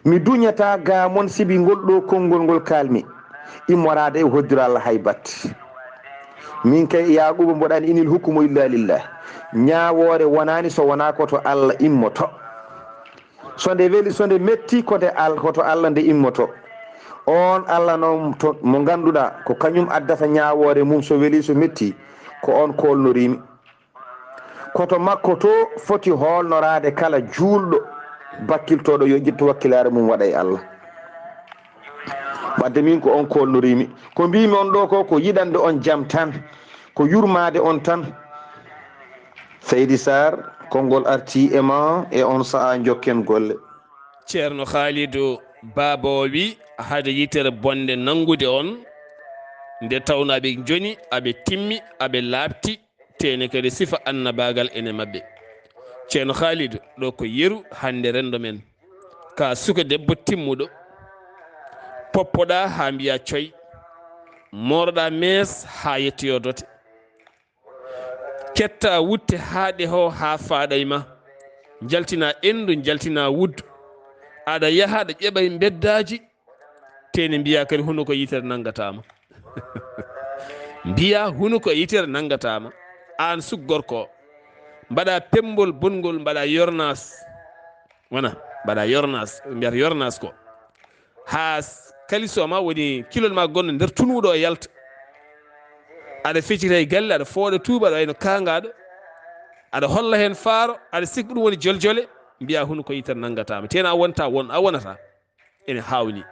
mi duñata ga mon sibi ngol ɗo konngol ngol kalmi immoraade e hoddiro Allah hay batte. Min kay Yaquuba mboɗani inil hukmu illa lillah. Ñaawoore wonaani so wonaa ko to Allah immoto. So nde weli, so nde metti, ko nde Al-, ko to Allah nde immoto. On Allah noon to, mo ngannduɗaa ko kañum addata ñaawoore mum so weli, so metti, ko on koolnoriimi. Ko to makko to foti hoolnoraade kala juulɗo bakkiltooɗo yo ƴettu wakkilaare mum waɗa e Allah. Wadde min ko on koolnoriimi. Ko mbiimi on ɗo ko, ko yiɗande on jam tan, ko yurmaade on tan. Seydi Sarr, konngol arti e ma e on sa'a, njokken golle. Ceerno Khalidou Baba o wi, hade yitere bonde nanngude on, nde tawno aɓe njoni, aɓe timmi, aɓe laaɓti, tene kadi sifa annabaagal ene maɓɓe. Ceerno Khalidou, ɗo ko yeru hannde renndo men. Ka suka debbo timmuɗo, poppoɗa haa mbiya coy, mooroɗa mees haa yettoyo dote. Ketta wutte haa ɗeho haa faaɗa e ma. Njaltina enndu, njaltina wuddu. Aɗa yaha, aɗa ƴeɓa e mbeddaaji, tene mbiya kadi hunuko yitere nanngata ma. Mbiya hunuko yitere nanngata ma. Aan suk gorko o. Mbaɗa pemmbol bonngol, mbaɗa yornaas. Wona, mbaɗa yornaas, mbiyata yornaas ko. Haa s-, kaliso ma woni kilol ma gonɗo nder tunuɗo o yalta. Aɗa fecira e galle, aɗa fooɗa tuuba, aɗa wayno kaangaɗo. Aɗa holla heen faaro, aɗa sikki ɗum woni joljole, mbiya hunuko yitere nanngata ma. Tena a wonta won, a wonata. Ene haawni.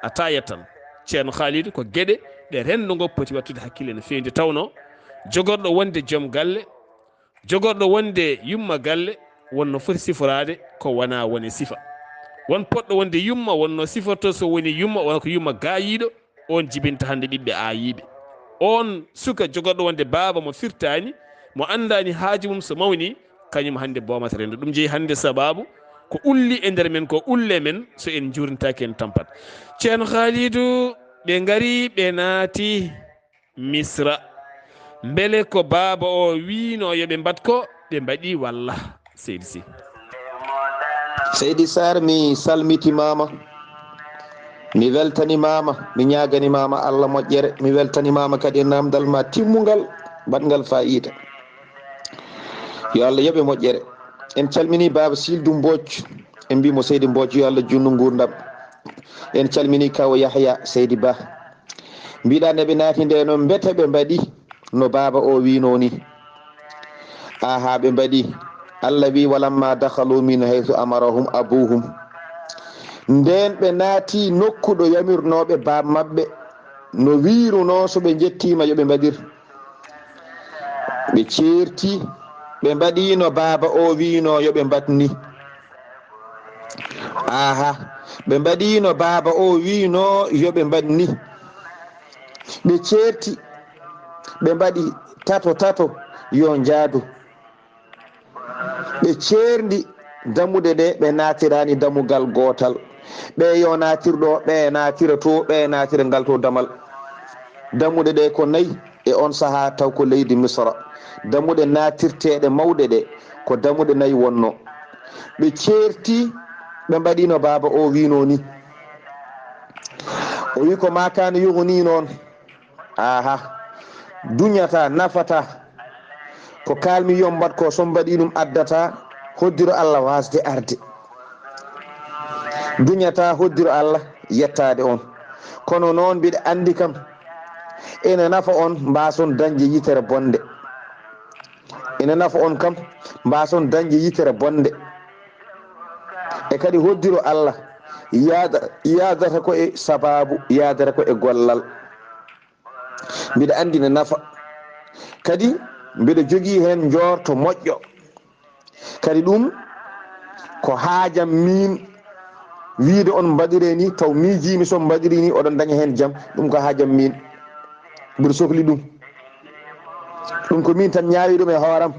A taayat tan. Ceerno Khalidou, ko geɗe ɗe renndo ngo poti wattude hakkille no feewi. Nde tawno jogorɗo wonde joom galle, jogorɗo wonde yumma galle, wonno foti siforaade ko wona wone sifa. Won poɗɗo wonde yumma, wonno siforto so woni yumma, wona ko yumma gaayiiɗo, on jibinta hannde ɓiɓɓe aayiiɓe. On suka jogorɗo wonde baaba mo firtaani, mo anndaani haaju mum so mawni, kañum hannde boomata renndo. Ɗum jeyi hannde sabaabu ko ulli e nder men, ko ulle men, so en njuurnitaaki en tampat. Ceerno Khalidou, ɓe ngari, ɓe naati Misra. Mbele ko baaba o wiino yo ɓe mbaɗ ko ɓe mbaɗi walla, Seydi Sy? Seydi Sarr, mi salmitimaama, mi weltanimaama, mi ñaaganimaama Allah moƴƴere, mi weltanimaama kadi e naamndal ma timmungal, baɗngal faayiida. Yo Allah yoɓe moƴƴere. En calmini baaba Sildu Mbooc, en mbimo Seydi Mbooc, yo Allah junnu nguurndam. En calmini kaw Yahya Seydi Ba. Mbiɗa nde ɓe naati nde noon, mbete ɓe mbaɗi no baaba o wiino ni? Aha, ɓe mbaɗi. Allah wi, "Walamma dakhalu min haythu amarahum abuhum." Nden ɓe naati nokku ɗo yamirnooɓe baaba maɓɓe, no wiiruno so ɓe njettiima yo ɓe mbaɗir. Ɓe ceerti, ɓe mbaɗi no baaba o wiino yo ɓe mbaɗ ni. Aha, ɓe mbaɗi no baaba o wiino yo ɓe mbaɗ ni. Ɓe ceerti, ɓe mbaɗi tato tato yo njaadu. Ɓe ceerndi dammuɗe ɗe, ɓe naatirani dammugal gootal. Ɓe yo naatir ɗo, ɓe naatira to, ɓe naatira ngal to damal. Dammuɗe ɗe ko nayi. E on sahaa taw ko leydi Misra. Dammuɗe naatirteeɗe mawɗe ɗe, ko dammuɗe nayi wonno. Ɓe ceerti, ɓe mbaɗi no baaba o wiino ni. O wi ko ma kaana yuhuni noon. Aha. Duñata, nafata. Ko kaalmi yo mbaɗ ko so mbaɗi ɗum addata hoddiro Allah wasde arde. Duñata hoddiro Allah yettaade on. Kono noon mbiɗa anndi kam ene nafa on mbaason dañde yitere bonde. Ene nafa on kam mbaason dañde yitere bonde. E kadi hoddiro Allah yaada-, yaadata ko e sababu, yaadata ko e gollal. Mbiɗa anndi ne nafa. Kadi mbiɗa jogii heen njoorto moƴƴo. Kadi ɗum ko haajam miin wiide on mbaɗiree ni, taw miijiimi so mbaɗirii ni oɗon daña heen jam, ɗum ko haajam miin. Mbiɗa sokli ɗum. Ɗum ko miin tan ñaawi ɗum e hooram.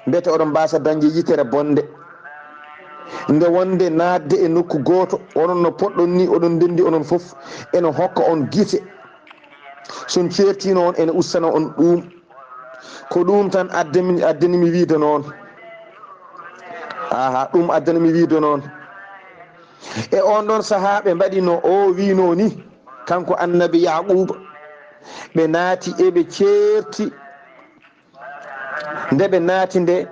Mbete oɗon mbaasa dañde yitere bonde. Nde wonde naatde e nokku gooto, onon no poɗɗon ni, oɗon ndenndi onon fof, ene hokka on gite. So on ceertiino on, ene ustana on ɗum. Ko ɗum tan addani, addani mi wiide noon. Aha, ɗum addani mi wiide noon. E on ɗon sahaa ɓe mbaɗi no o wiino ni, kanko annabi Yaquba. Ɓe naati e ɓe ceerti. Nde ɓe naati nde,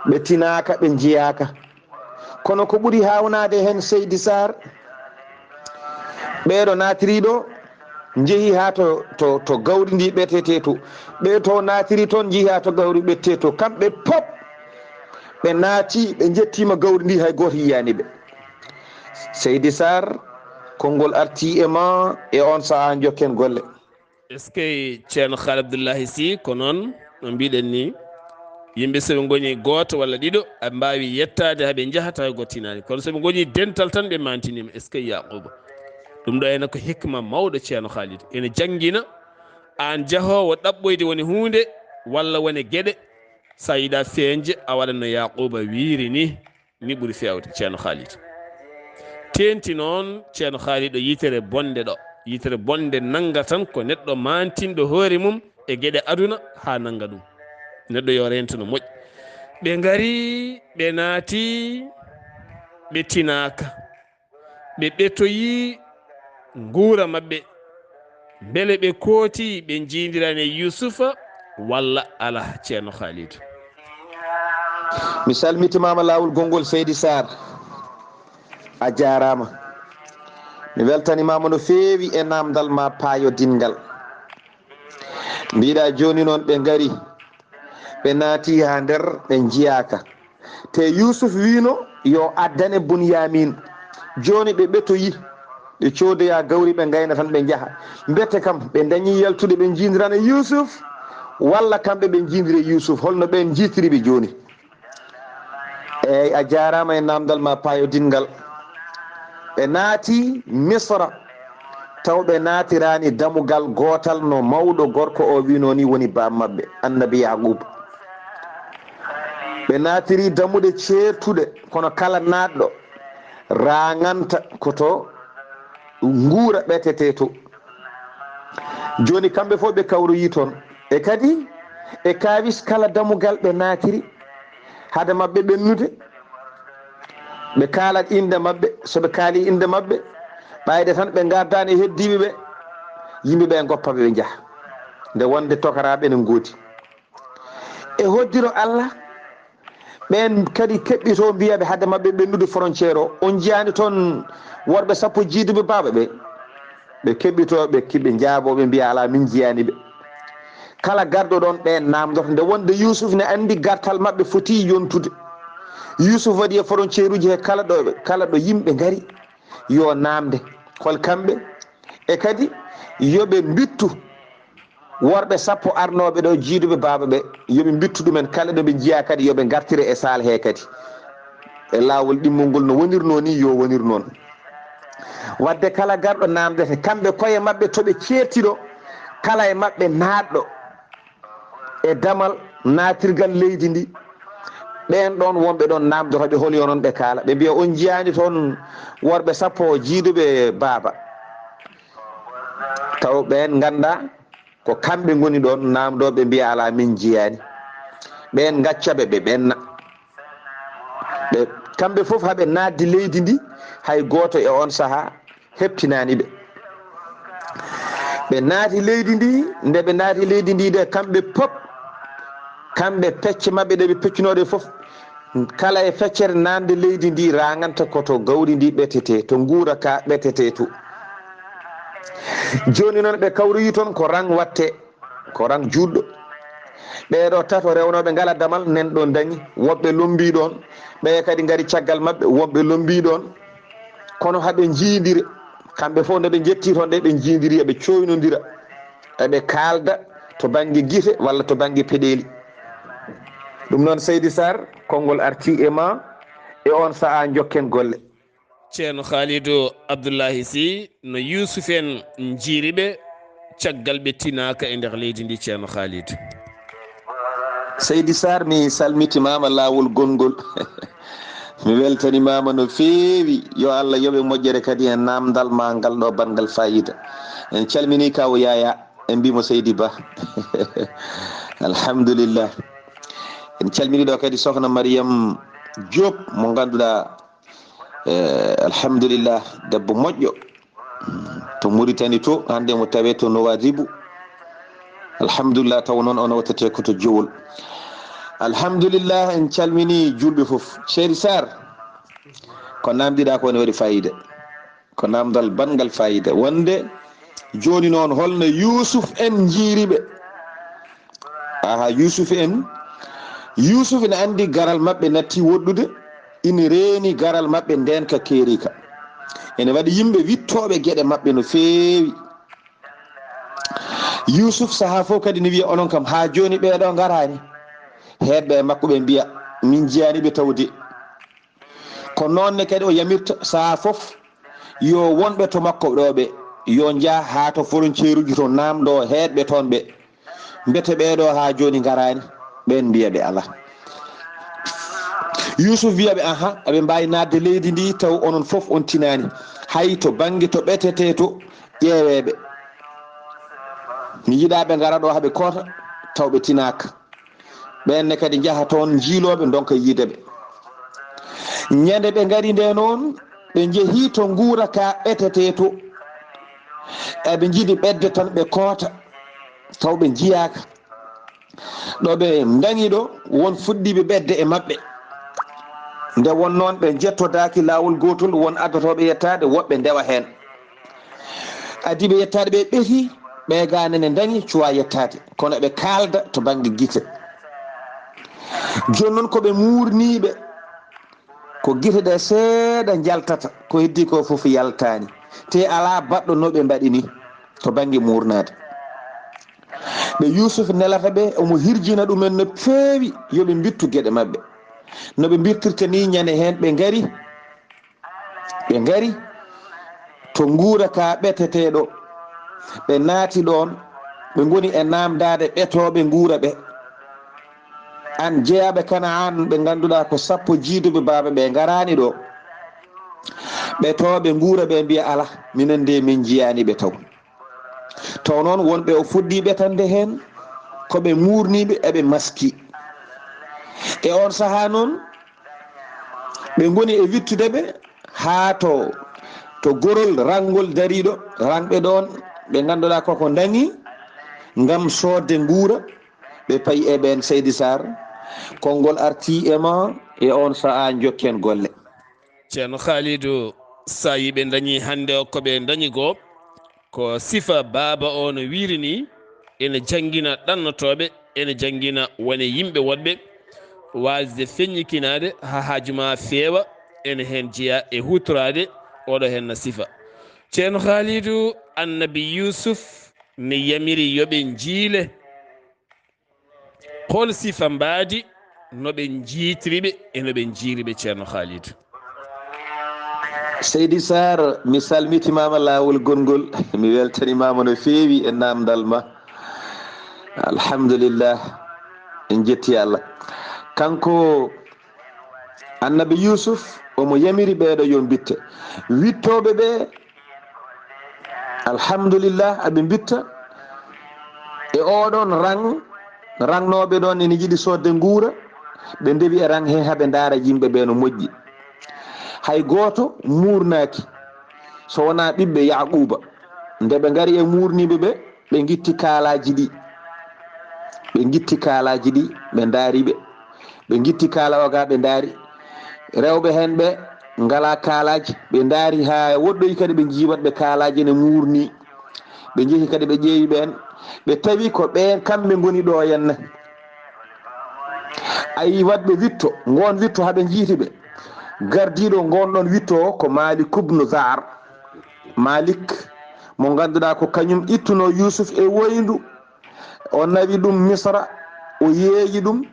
ɓe tinaaka, ɓe njiyaaka. Kono ko ɓuri haawnaade heen, Seydi Saar, ɓeeɗo naatiri ɗo, njehi haa to, to, to gawri ndi ɓetete to. Ɓe to naatiri toon, njehi haa to gawri ɓetete to. Kamɓe pop, ɓe naati, ɓe njettiima gawri ndi, hay gooto yiyaani ɓe. Seydi Saar, konngol arti e ma, e on sahaa njokken golle. Eskey, Ceerno Haali Abdullahi Sy, ko noon no mbiɗen ni, yimɓe so ɓe ngoni gooto walla ɗiɗo, a mbaawi yettaade haa ɓe njaha tawa gooto tinaani. Kono so ɓe ngoni dental tan, ɓe maantiniima. Eskey Yaquba. Ɗum ɗo ene ko hikma mawɗo Ceerno Haali. Ene janngina aan jahoowo ɗaɓɓoyde woni huunde walla woni geɗe. So a yiɗaa feeñde, a waɗat no Yaquba wiiri ni. Ni ɓuri feewde, Ceerno Haali. Teeŋti noon, Ceerno Haali, ɗo yitere bonde ɗo. Yitere bonde nannga tan ko neɗɗo maantinɗo hoore mum e geɗe aduna haa nannga ɗum. Neɗɗo yo reento no moƴƴi. Ɓe ngari, ɓe naati, ɓe tinaaka. Ɓe ɓetoyi nguura maɓɓe. Mbele ɓe kooti ɓe njiindirani Yuusufa walla alaa, Ceerno Haalidu? Mi salmitimaama laawol gonngol, Seydi Saar. A jaaraama. Mi weltanimaama no feewi e naamndal ma paayodinngal. Mbiɗa jooni noon ɓe ngari, ɓe naati haa nder, ɓe njiyaaka. Te Yuusuf wiino yo addane Bunyamin. Jooni ɓe ɓetoyi, ɓe coodoya gawri, ɓe ngayna tan ɓe njaha. Mbete kam ɓe dañi yaltude ɓe njiindirana Yuusuf, walla kamɓe ɓe njiindire Yuusuf? Holno ɓeen njiitiri ɓe jooni? Eey, a jaaraama e naamndal ma paayodinngal. Ɓe naati Misra, taw ɓe naatiraani damugal gootal no mawɗo gorko o wiinoo ni woni baaba maɓɓe, Annabi Yaaquub. Ɓe naatiri dammuɗe ceertuɗe, kono kala naatɗo raaŋanta ko to nguura ɓetetee to. Jooni kamɓe fof ɓe kawroyii toon. E kadi, e kaawis kala dammugal ɓe naatiri, hade maɓɓe ɓennude, ɓe kaalat innde maɓɓe. So ɓe kaalii innde maɓɓe, ɓayde tan ɓe ngardaani e heddiiɓe ɓe, yimɓe ɓe ngoppa ɓe, ɓe njaha. Nde wonde tokaraaɓe ene ngoodi. E hoddiro Allah, ɓeen kadi keɓɓitoo mbiya ɓe hade maɓɓe ɓennude frontière o. On njiyaani toon worɓe sappo jiiduɓe baaba ɓe? Ɓe keɓɓitoo, ɓe ki-, ɓe njaaboo, ɓe mbiya, "Alaa, min njiyaani ɓe." Kala garɗo ɗoon, ɓeen naamndoto. Nde wonde Yuusuf ne anndi gartal maɓɓe foti yontude. Yuusuf waɗi e frontière uji he kala ɗo, kala ɗo yimɓe ngari, yo naamnde. Hol kamɓe? E kadi, yo ɓe mbittu worɓe sappo arnooɓe ɗo, jiiduɓe baaba ɓe, yo ɓe mbittu ɗumen kala ɗo ɓe njiyaa, kadi yo ɓe ngartire e saal he kadi. E laawol ɗimmol ngol no wonirnoo ni, yo wonir noon. Wadde kala garɗo naamndete, kamɓe koye maɓɓe to ɓe ceerti ɗo, kala e maɓɓe naatɗo e damal naatirgal leydi ndi, ɓeen ɗoon wonɓe ɗoon naamndoto ɓe holi onon ɓe kaala. Ɓe mbiya, "On njiyaani toon worɓe sappo jiiduɓe baaba?" Taw ɓeen nganndaa Ko kamɓe ngoni ɗoon naamdooɓe, mbiya alaa, min njiyaani. Ɓeen ngacca ɓe, ɓe ɓenna. Ɓe, kamɓe fof, haa ɓe naatdi leydi ndi, hay gooto e oon sahaa heɓtinaani ɓe. Ɓe naati leydi ndi, nde ɓe naati leydi ndi de, kamɓe pop, kamɓe pecce maɓɓe ɗe ɓe peccunoo ɗe fof, kala e feccere naatde leydi ndi raŋanta ko to gawri ndi ɓetetee, to nguura ka ɓetetee to. Jooni noon ɓe kawroyi toon ko raŋ watte, ko raŋ juutɗo. Ɓee ɗoo tato rewnooɓe ngala damal, nan ɗo daŋi, woɓɓe lombii ɗoon, ɓee kadi ngari caggal maɓɓe, woɓɓe lombii ɗoon. Kono haa ɓe njiidire, kamɓe fof nde ɓe njetti toon ɗe, ɓe njiidiri, eɓe cooynondira, eɓe kaalda to bannge gite walla to bannge peɗeeli. Ɗum noon, Seydi Sarr, konngol artii e ma, e oon sahaa njokken golle. Ceerno Khalidou Abdoulahi Sy, no Yuusuf en njiiri ɓe caggal ɓe tinaaka e nder leydi ndi, Ceerno Khalidou. Seydi Sarr, mi salmitimaama laawol gonngol. Mi weltanimaama no feewi. Yo Allah yoɓe moƴƴere kadi e naamndal ma ngal ɗo banngal faayiida. En calminii Kaaw Yaya, en mbiimo Seydi Ba. Alhamdulillah. En calminii ɗo kadi Sohna Mariam Diop, mo ngannduɗaa, eh, alhamdulillah, debbo moƴƴo. To Mauritanie to, hannde mo tawee to Nouadhibou. Alhamdulillah, taw noon o nawtatee ko to Jowol. Alhamdulillah, en calminii juulɓe fof. Seydi Sarr, ko naamndiɗaa ko ne waɗi faayiida. Ko naamndal banngal faayiida. Wonde jooni noon, holno Yuusuf en njiiri ɓe? Aha, Yuusuf en. Yuusuf ina anndi garal maɓɓe natti woɗɗude, ina reeni garal maɓɓe ndeen ka keeri ka. Ene waɗi yimɓe wittooɓe geɗe maɓɓe no feewi. Yuusuf sahaa fof kadi ne wiya, "Onon kam, haa jooni ɓee ɗoo ngaraani?" Heedɓe e makko ɓe mbiya, "Min njiyaani ɓe tawde." Ko noon ne kadi o yamirta sahaa fof, yo wonɓe to makko ɗo ɓe, yo njah haa to frontière uji to, naamndoo heedɓe toon ɓe, mbete ɓee ɗoo haa jooni ngaraani? Ɓeen mbiya ɓe alaa. Yuusuf wiya ɓe, "Aha, eɓe mbaawi naatde leydi ndi, taw onon fof on tinaani. Hay to bannge to ɓetetee to, ƴeewee ɓe. Mi yiɗaa ɓe ngara ɗo haa ɓe koota, taw ɓe tinaaka." Ɓeen ne kadi njaha toon, njiiloo ɓe, ndonka yiide ɓe. Ñande ɓe ngari nde noon, ɓe njehii to nguura ka ɓetetee to. Eɓe njiɗi ɓetde tan ɓe koota, taw ɓe njiyaaka. Ɗo ɓe ndañi ɗo, won fuɗɗiiɓe ɓetde e maɓɓe. Nde won noon ɓe njettodaaki laawol gootol, won addotooɓe yettaade, woɓɓe ndewa heen. Adii ɓe yettaade ɓe ɓetii, ɓe gaane ne ndañi cuwaa yettaade, kono ɓe kaalda to bannge gite. Jooni noon ko ɓe muurniiɓe, ko gite ɗe seeɗa njaltata, ko heddii ko fof yaltaani. Te alaa baɗɗo no ɓe mbaɗi ni to bannge muurnaade. Ɓe Yuusuf nelata ɓe, omo hirjina ɗumen no feewi, yo ɓe mbittu geɗe maɓɓe. No ɓe mbirtirta ni, ñande heen ɓe ngari, ɓe ngari to nguura ka ɓetetee ɗo. Ɓe naati ɗoon, ɓe ngoni e naamndaade ɓetooɓe nguura ɓe. Aan jeyaaɓe Kanaan ɓe ngannduɗaa ko sappo jiiduɓe baaba ɓe ngaraani ɗo. Ɓetooɓe nguura ɓe mbiya, "Alaa, minen de min njiyaani ɓe taw." Taw noon wonɓe o fuɗɗii ɓetande heen, ko ɓe muurniiɓe, eɓe maski. E oon sahaa noon, ɓe ngoni e wittude ɓe haa to, to gorol ranngol dariiɗo, raŋɓe ɗoon ɓe ngannduɗaa koko ndañi ngam soodde nguura, ɓe payi e ɓeen. Seydi Sarr, konngol artii e ma, e oon sahaa njokken golle. Ceerno Khalidou, sayi ɓe ndañi hannde o ko ɓe ndañi goo, ko sifa baaba o no wiiri ni, ene janngina ɗannotooɓe, ene janngina wone yimɓe woɗɓe, waasde feññikinaade haa haaju ma feewa, ene heen jeyaa e huutoraade oɗo heen na sifa. Ceerno Khalidou, Annabi Yuusuf ne yamiri yo ɓe njiile. Hol sifa mbaadi no ɓe njiitiri ɓe e no ɓe njiiri ɓe, Ceerno Khalidou? Seydi Sarr, mi salmitimaama laawol gonngol, mi weltanimaama no feewi e naamndal ma. Alhamdulillah, en njetti Allah. Kanko Annabi Yuusuf, omo yamiri ɓeeɗo yo mbitte. Wittooɓe ɓe, alhamdulillah, aɓe mbitta. E oɗon rang, rangnooɓe ɗon ene yiɗi soodde nguura, ɓe ndewi e rang he haa ɓe ndaara yimɓe ɓe no moƴƴi. Hay gooto muurnaaki, so wonaa ɓiɓɓe Yaaquuba. Nde ɓe ngari e muurniiɓe ɓe, ɓe ngitti kaalaaji ɗi. Ɓe ngitti kaalaaji ɗi, ɓe ndaari ɓe. Ɓe ngitti kaala o ga, ɓe ndaari. Rewɓe heen ɓe ngalaa kaalaaji, ɓe ndaari haa woɗɗoyi kadi, ɓe njii waɗɓe kaalaaji ene muurni. Ɓe njehi kadi, ɓe ƴeewi ɓeen, ɓe tawi ko ɓeen kamɓe ngoni ɗo henne. A yii waɗɓe witto, ngoon witto haa ɓe njiiti ɓe. Gardiiɗo ngoon ɗoon witto o ko Maalik ibnu Zaar. Maalik, mo ngannduɗaa ko kañum ittuno Yuusuf e woyndu, o nawi ɗum Misra, o yeeyi ɗum.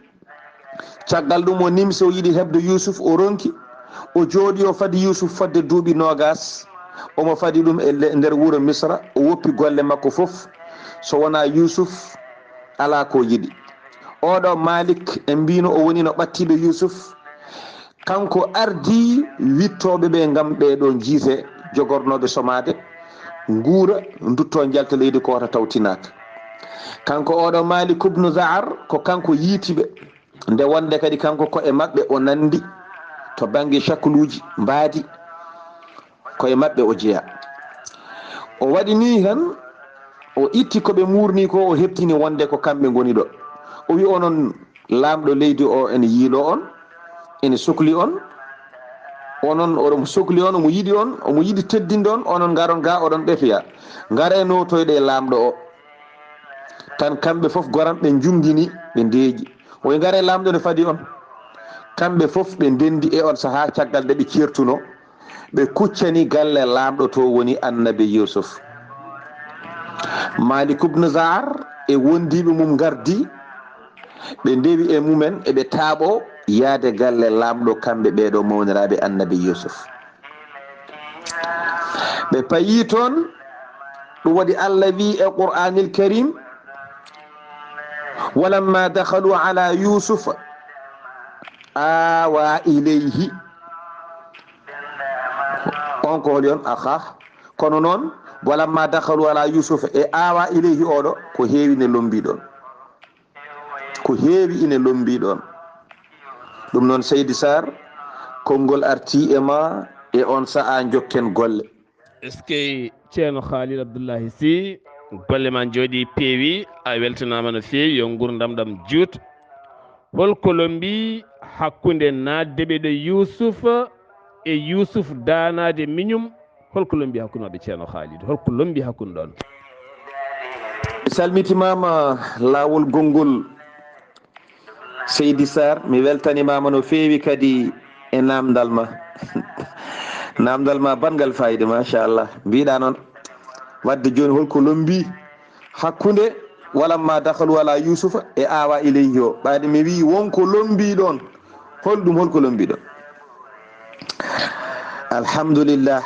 Caggal ɗum, o nimsi, o yiɗi heɓde Yuusuf, o ronki. O jooɗi, o fadi Yuusuf fodde duuɓi noogas. Omo fadi ɗum e le-, nder wuro Misra, o woppi golle makko fof. So wonaa Yuusuf, alaa ko yiɗi. Oɗo Maalik, en mbino o woni no ɓattiiɗo Yuusuf. Kanko ardii wittooɓe ɓe ngam ɓee ɗoo njiite, jogornooɓe somaade, nguura, ndutto njalta leydi ko wata tawtinaaka. Kanko oɗo Maalik ibnu Zaar, ko kanko yiiti ɓe. Nde wonde kadi kanko ko e maɓɓe o nandi to bannge cakluuji, mbaadi, ko e maɓɓe o jeyaa. O waɗi nii tan, o itti ko ɓe muurni ko, o heɓtini wonde ko kamɓe ngoni ɗo. O wi, "Onon laamɗo leydi o ene yiiloo on, ene sokli on, onon oɗon sokli on, omo yiɗi on, omo yiɗi teddinde on, onon ngaron ga oɗon ɓetoya. Ngare nootoyɗe e laamɗo o." Tan kamɓe fof goram ɓe njungini, ɓe ndeeƴi. O wi, "Ngare, laamɗo ne fadi on." Kamɓe fof ɓe ndendi e on sahaa caggal nde ɓe ceertuno, ɓe kuccani galle laamɗo to woni Annabi Yuusuf. Maalik ibn Zaar e wondiiɓe mum ngardi, ɓe ndewi e mumen eɓe taaɓo yaade galle laamɗo kamɓe ɓee ɗoo mawniraaɓe Annabi Yuusuf. Ɓe payi toon, ɗum waɗi Allah wi e Qur'aanil Kariim, "Walamma dakhalu ala Yuusufa aawa ilayhi." On ko holi on? Aha. Kono noon, "Walamma dakhalu ala Yuusufa", e "aawa ilayhi" oɗo, ko heewi ne lombii ɗoon. Ko heewi ine lombii ɗoon. Ɗum noon, Seydi Sarr, konngol artii e ma e on sa'a, njokken golle. Eskey, Ceerno Khalid Abdullahi Sy, golle ma njooɗii, peewi, a weltanaama no feewi, yo nguurndam ɗam juut. Holko lombii hakkunde naatde ɓe ɗo Yuusuf e Yuusuf daanaade miñum? Holko lombii hakkunde maɓɓe, Ceerno Khalid? Holko lombii hakkunde ɗoon? Mi salmitimaama laawol gonngol, Seydi Sarr, mi weltanimaama no feewi kadi e naamndal ma. Naamndal ma banngal fayida, machallah. Mbiɗa noon. Wadde jooni, holko lombii hakkunde "walamma dakhalu ala Yuusufa" e "aawa ilayhi" o? Ɓayde mi wii wonko lombii ɗoon. Holɗum, holko lombii ɗoon? Alhamdulillah.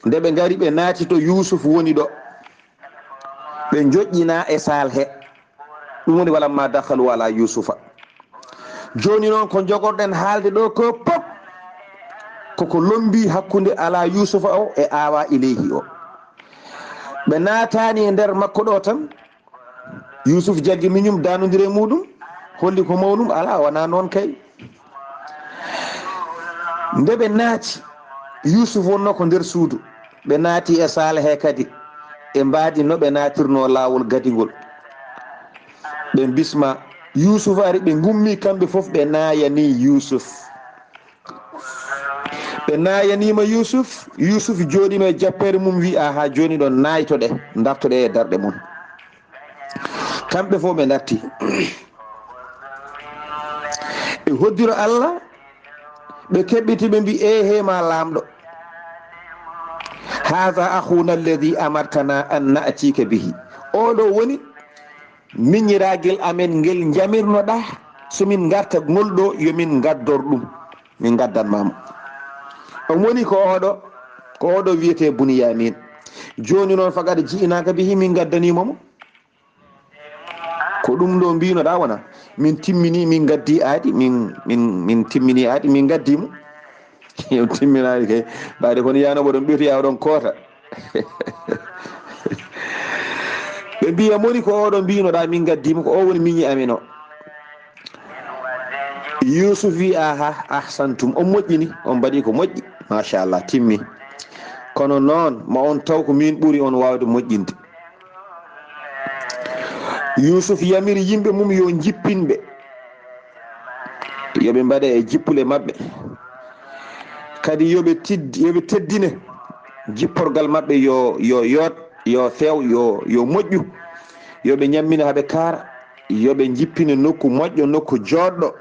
Nde ɓe ngari, ɓe naati to Yuusuf woni ɗo. Ɓe njoƴƴinaa e saal he. Ɗum woni "walamma dakhalu ala Yuusufa". Jooni noon, ko njogorɗen haalde ɗo ko pop, koko lombii hakkunde ala Yuusufa o e "aawa ilayhi" o. Ɓe naataani e nder makko ɗo tan, Yuusuf jaggi miñum, daanondiri e muuɗum, holli ko mawɗum? Alaa, wonaa noon kay. Nde ɓe naati, Yuusuf wonnoo ko nder suudu. Ɓe naati e saala he kadi, ɓe mbaadi no ɓe naatirnoo laawol gadingol. Ɓe bisma, Yuusuf ari, ɓe ngummi kamɓe fof, ɓe naayani Yuusuf. Ɓe naayaniima Yuusuf, Yuusuf jooɗiima e jappeere mum, wi, "Aha, jooni ɗo, naaytoɗe, ndartoɗe e darɗe mon." Kamɓe fof ɓe ndarti. Ɓe hoddiro Allah, ɓe keɓɓiti, ɓe mbi, "Eehe ma laamɗo, haadha akhuna alladhi amartana an na'tika bihi." Oɗo woni miñiraagel amen ngel njamirnoɗaa so min ngarta ngol ɗo, yo min ngaddor ɗum, min ngaddan ma mo. On woni ko oɗo, ko oɗo wiyetee Buniyaamin. Jooni noon, faqad ji'naaka bihi, min ngaddaniima mo. Ko ɗum ɗo mbinoɗaa wona? Min timmini, min ngaddi aadi, min, min, min timmini aadi, min ngaddi mo. Yo timminaani kay. Mbaade kono yaano mboɗon ɓetu yaa oɗon koota. Ɓe mbiya, "Moni ko oɗo mbinoɗa min gaddimo, ko o woni miñi amen o?" Yusuf wi, "Aha, ahsantum, on moƴƴini, on mbaɗi ko moƴƴi, machallah, timmi. Kono noon, ma on taw ko min ɓuri on waawde moƴƴinde." Yusuf yamiri yimɓe mum yo njippin ɓe, yo ɓe mbaɗe e jippule maɓɓe, kadi yo ɓe tiddi-, yo ɓe teddine jipporgal maɓɓe, yo, yo yoot, yo feew, yo, yo moƴƴu, yo ɓe ñammina haa ɓe kaara, yo ɓe njippine nokku moƴƴo, nokku jooɗɗo,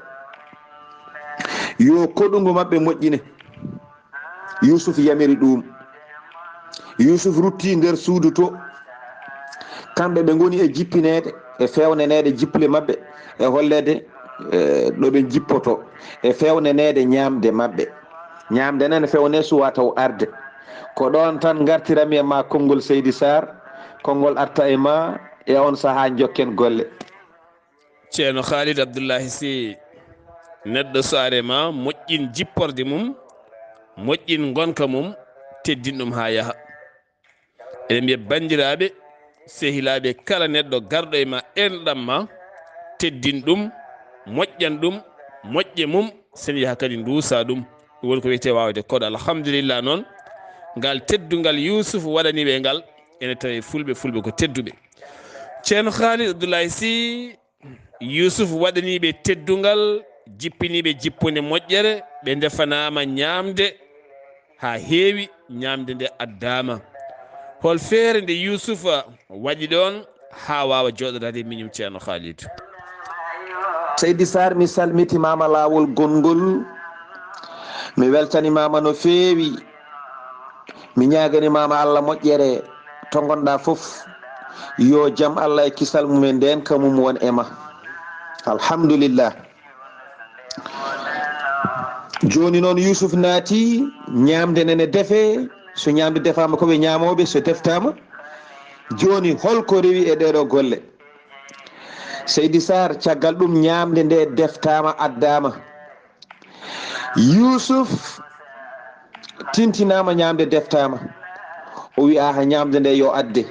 yo koɗungu maɓɓe moƴƴine. Yusuf yamiri ɗum. Yusuf rutti nder suudu to. Kamɓe ɓe ngoni e jippineede, e feewneneede jippule maɓɓe, e holleede, eh, ɗo ɓe njippoto, e feewneneede ñaamde maɓɓe. Ñaamde nana fewne suwa taw arde. Ko ɗoon tan ngartirami e ma konngol Seydi Sarr, konngol arta e ma, e on sahaa njokken golle. Ceerno Khalid Abdullahi Sy, neɗɗo so are ma, moƴƴin jipporde mum, moƴƴin ngonka mum, teddin ɗum haa yaha. Eɗen mbiya banndiraaɓe, sehilaaɓe, kala neɗɗo garɗo e ma, ernɗam ma, teddin ɗum, moƴƴan ɗum, moƴƴe mum, sen yaha kadi nduusa ɗum. Ɗum woni ko wiyetee waawde koɗo. Alhamdulillah noon, ngal teddungal Yusuf waɗani ɓe ngal, ene tawi fulɓe, fulɓe ko tedduɓe. Ceerno Khalid Abdullahi Sy, Yusuf waɗanii ɓe teddungal, jippinii ɓe jippunde moƴƴere, ɓe ndefanaama ñaamde haa heewi, ñaamde nde addaama. Hol feere nde Yusufa waɗi ɗoon haa waawa jooɗodaade e miñum, Ceerno Khalid? Seydi Sarr, mi salmitimaama laawol gonngol, mi weltanimaama no feewi. Mi ñaagani maama Allah moƴƴere to ngonɗa fof. Yo jam Allah e kisal mum e ndeenka mum won e ma. Alhamdulillah. Jooni noon Yusuf naati, ñaamde nene defe. So ñaamde defaama ko ɓe ñaamooɓe, so deftaama. Jooni holko rewi e ɗeeɗo golle? Seydi Sarr, caggal ɗum ñaamde nde deftaama addaama. Yuusuf tintinaama, ñaamde deftaama. O wi'aa, "Haa ñaamde nde yo adde."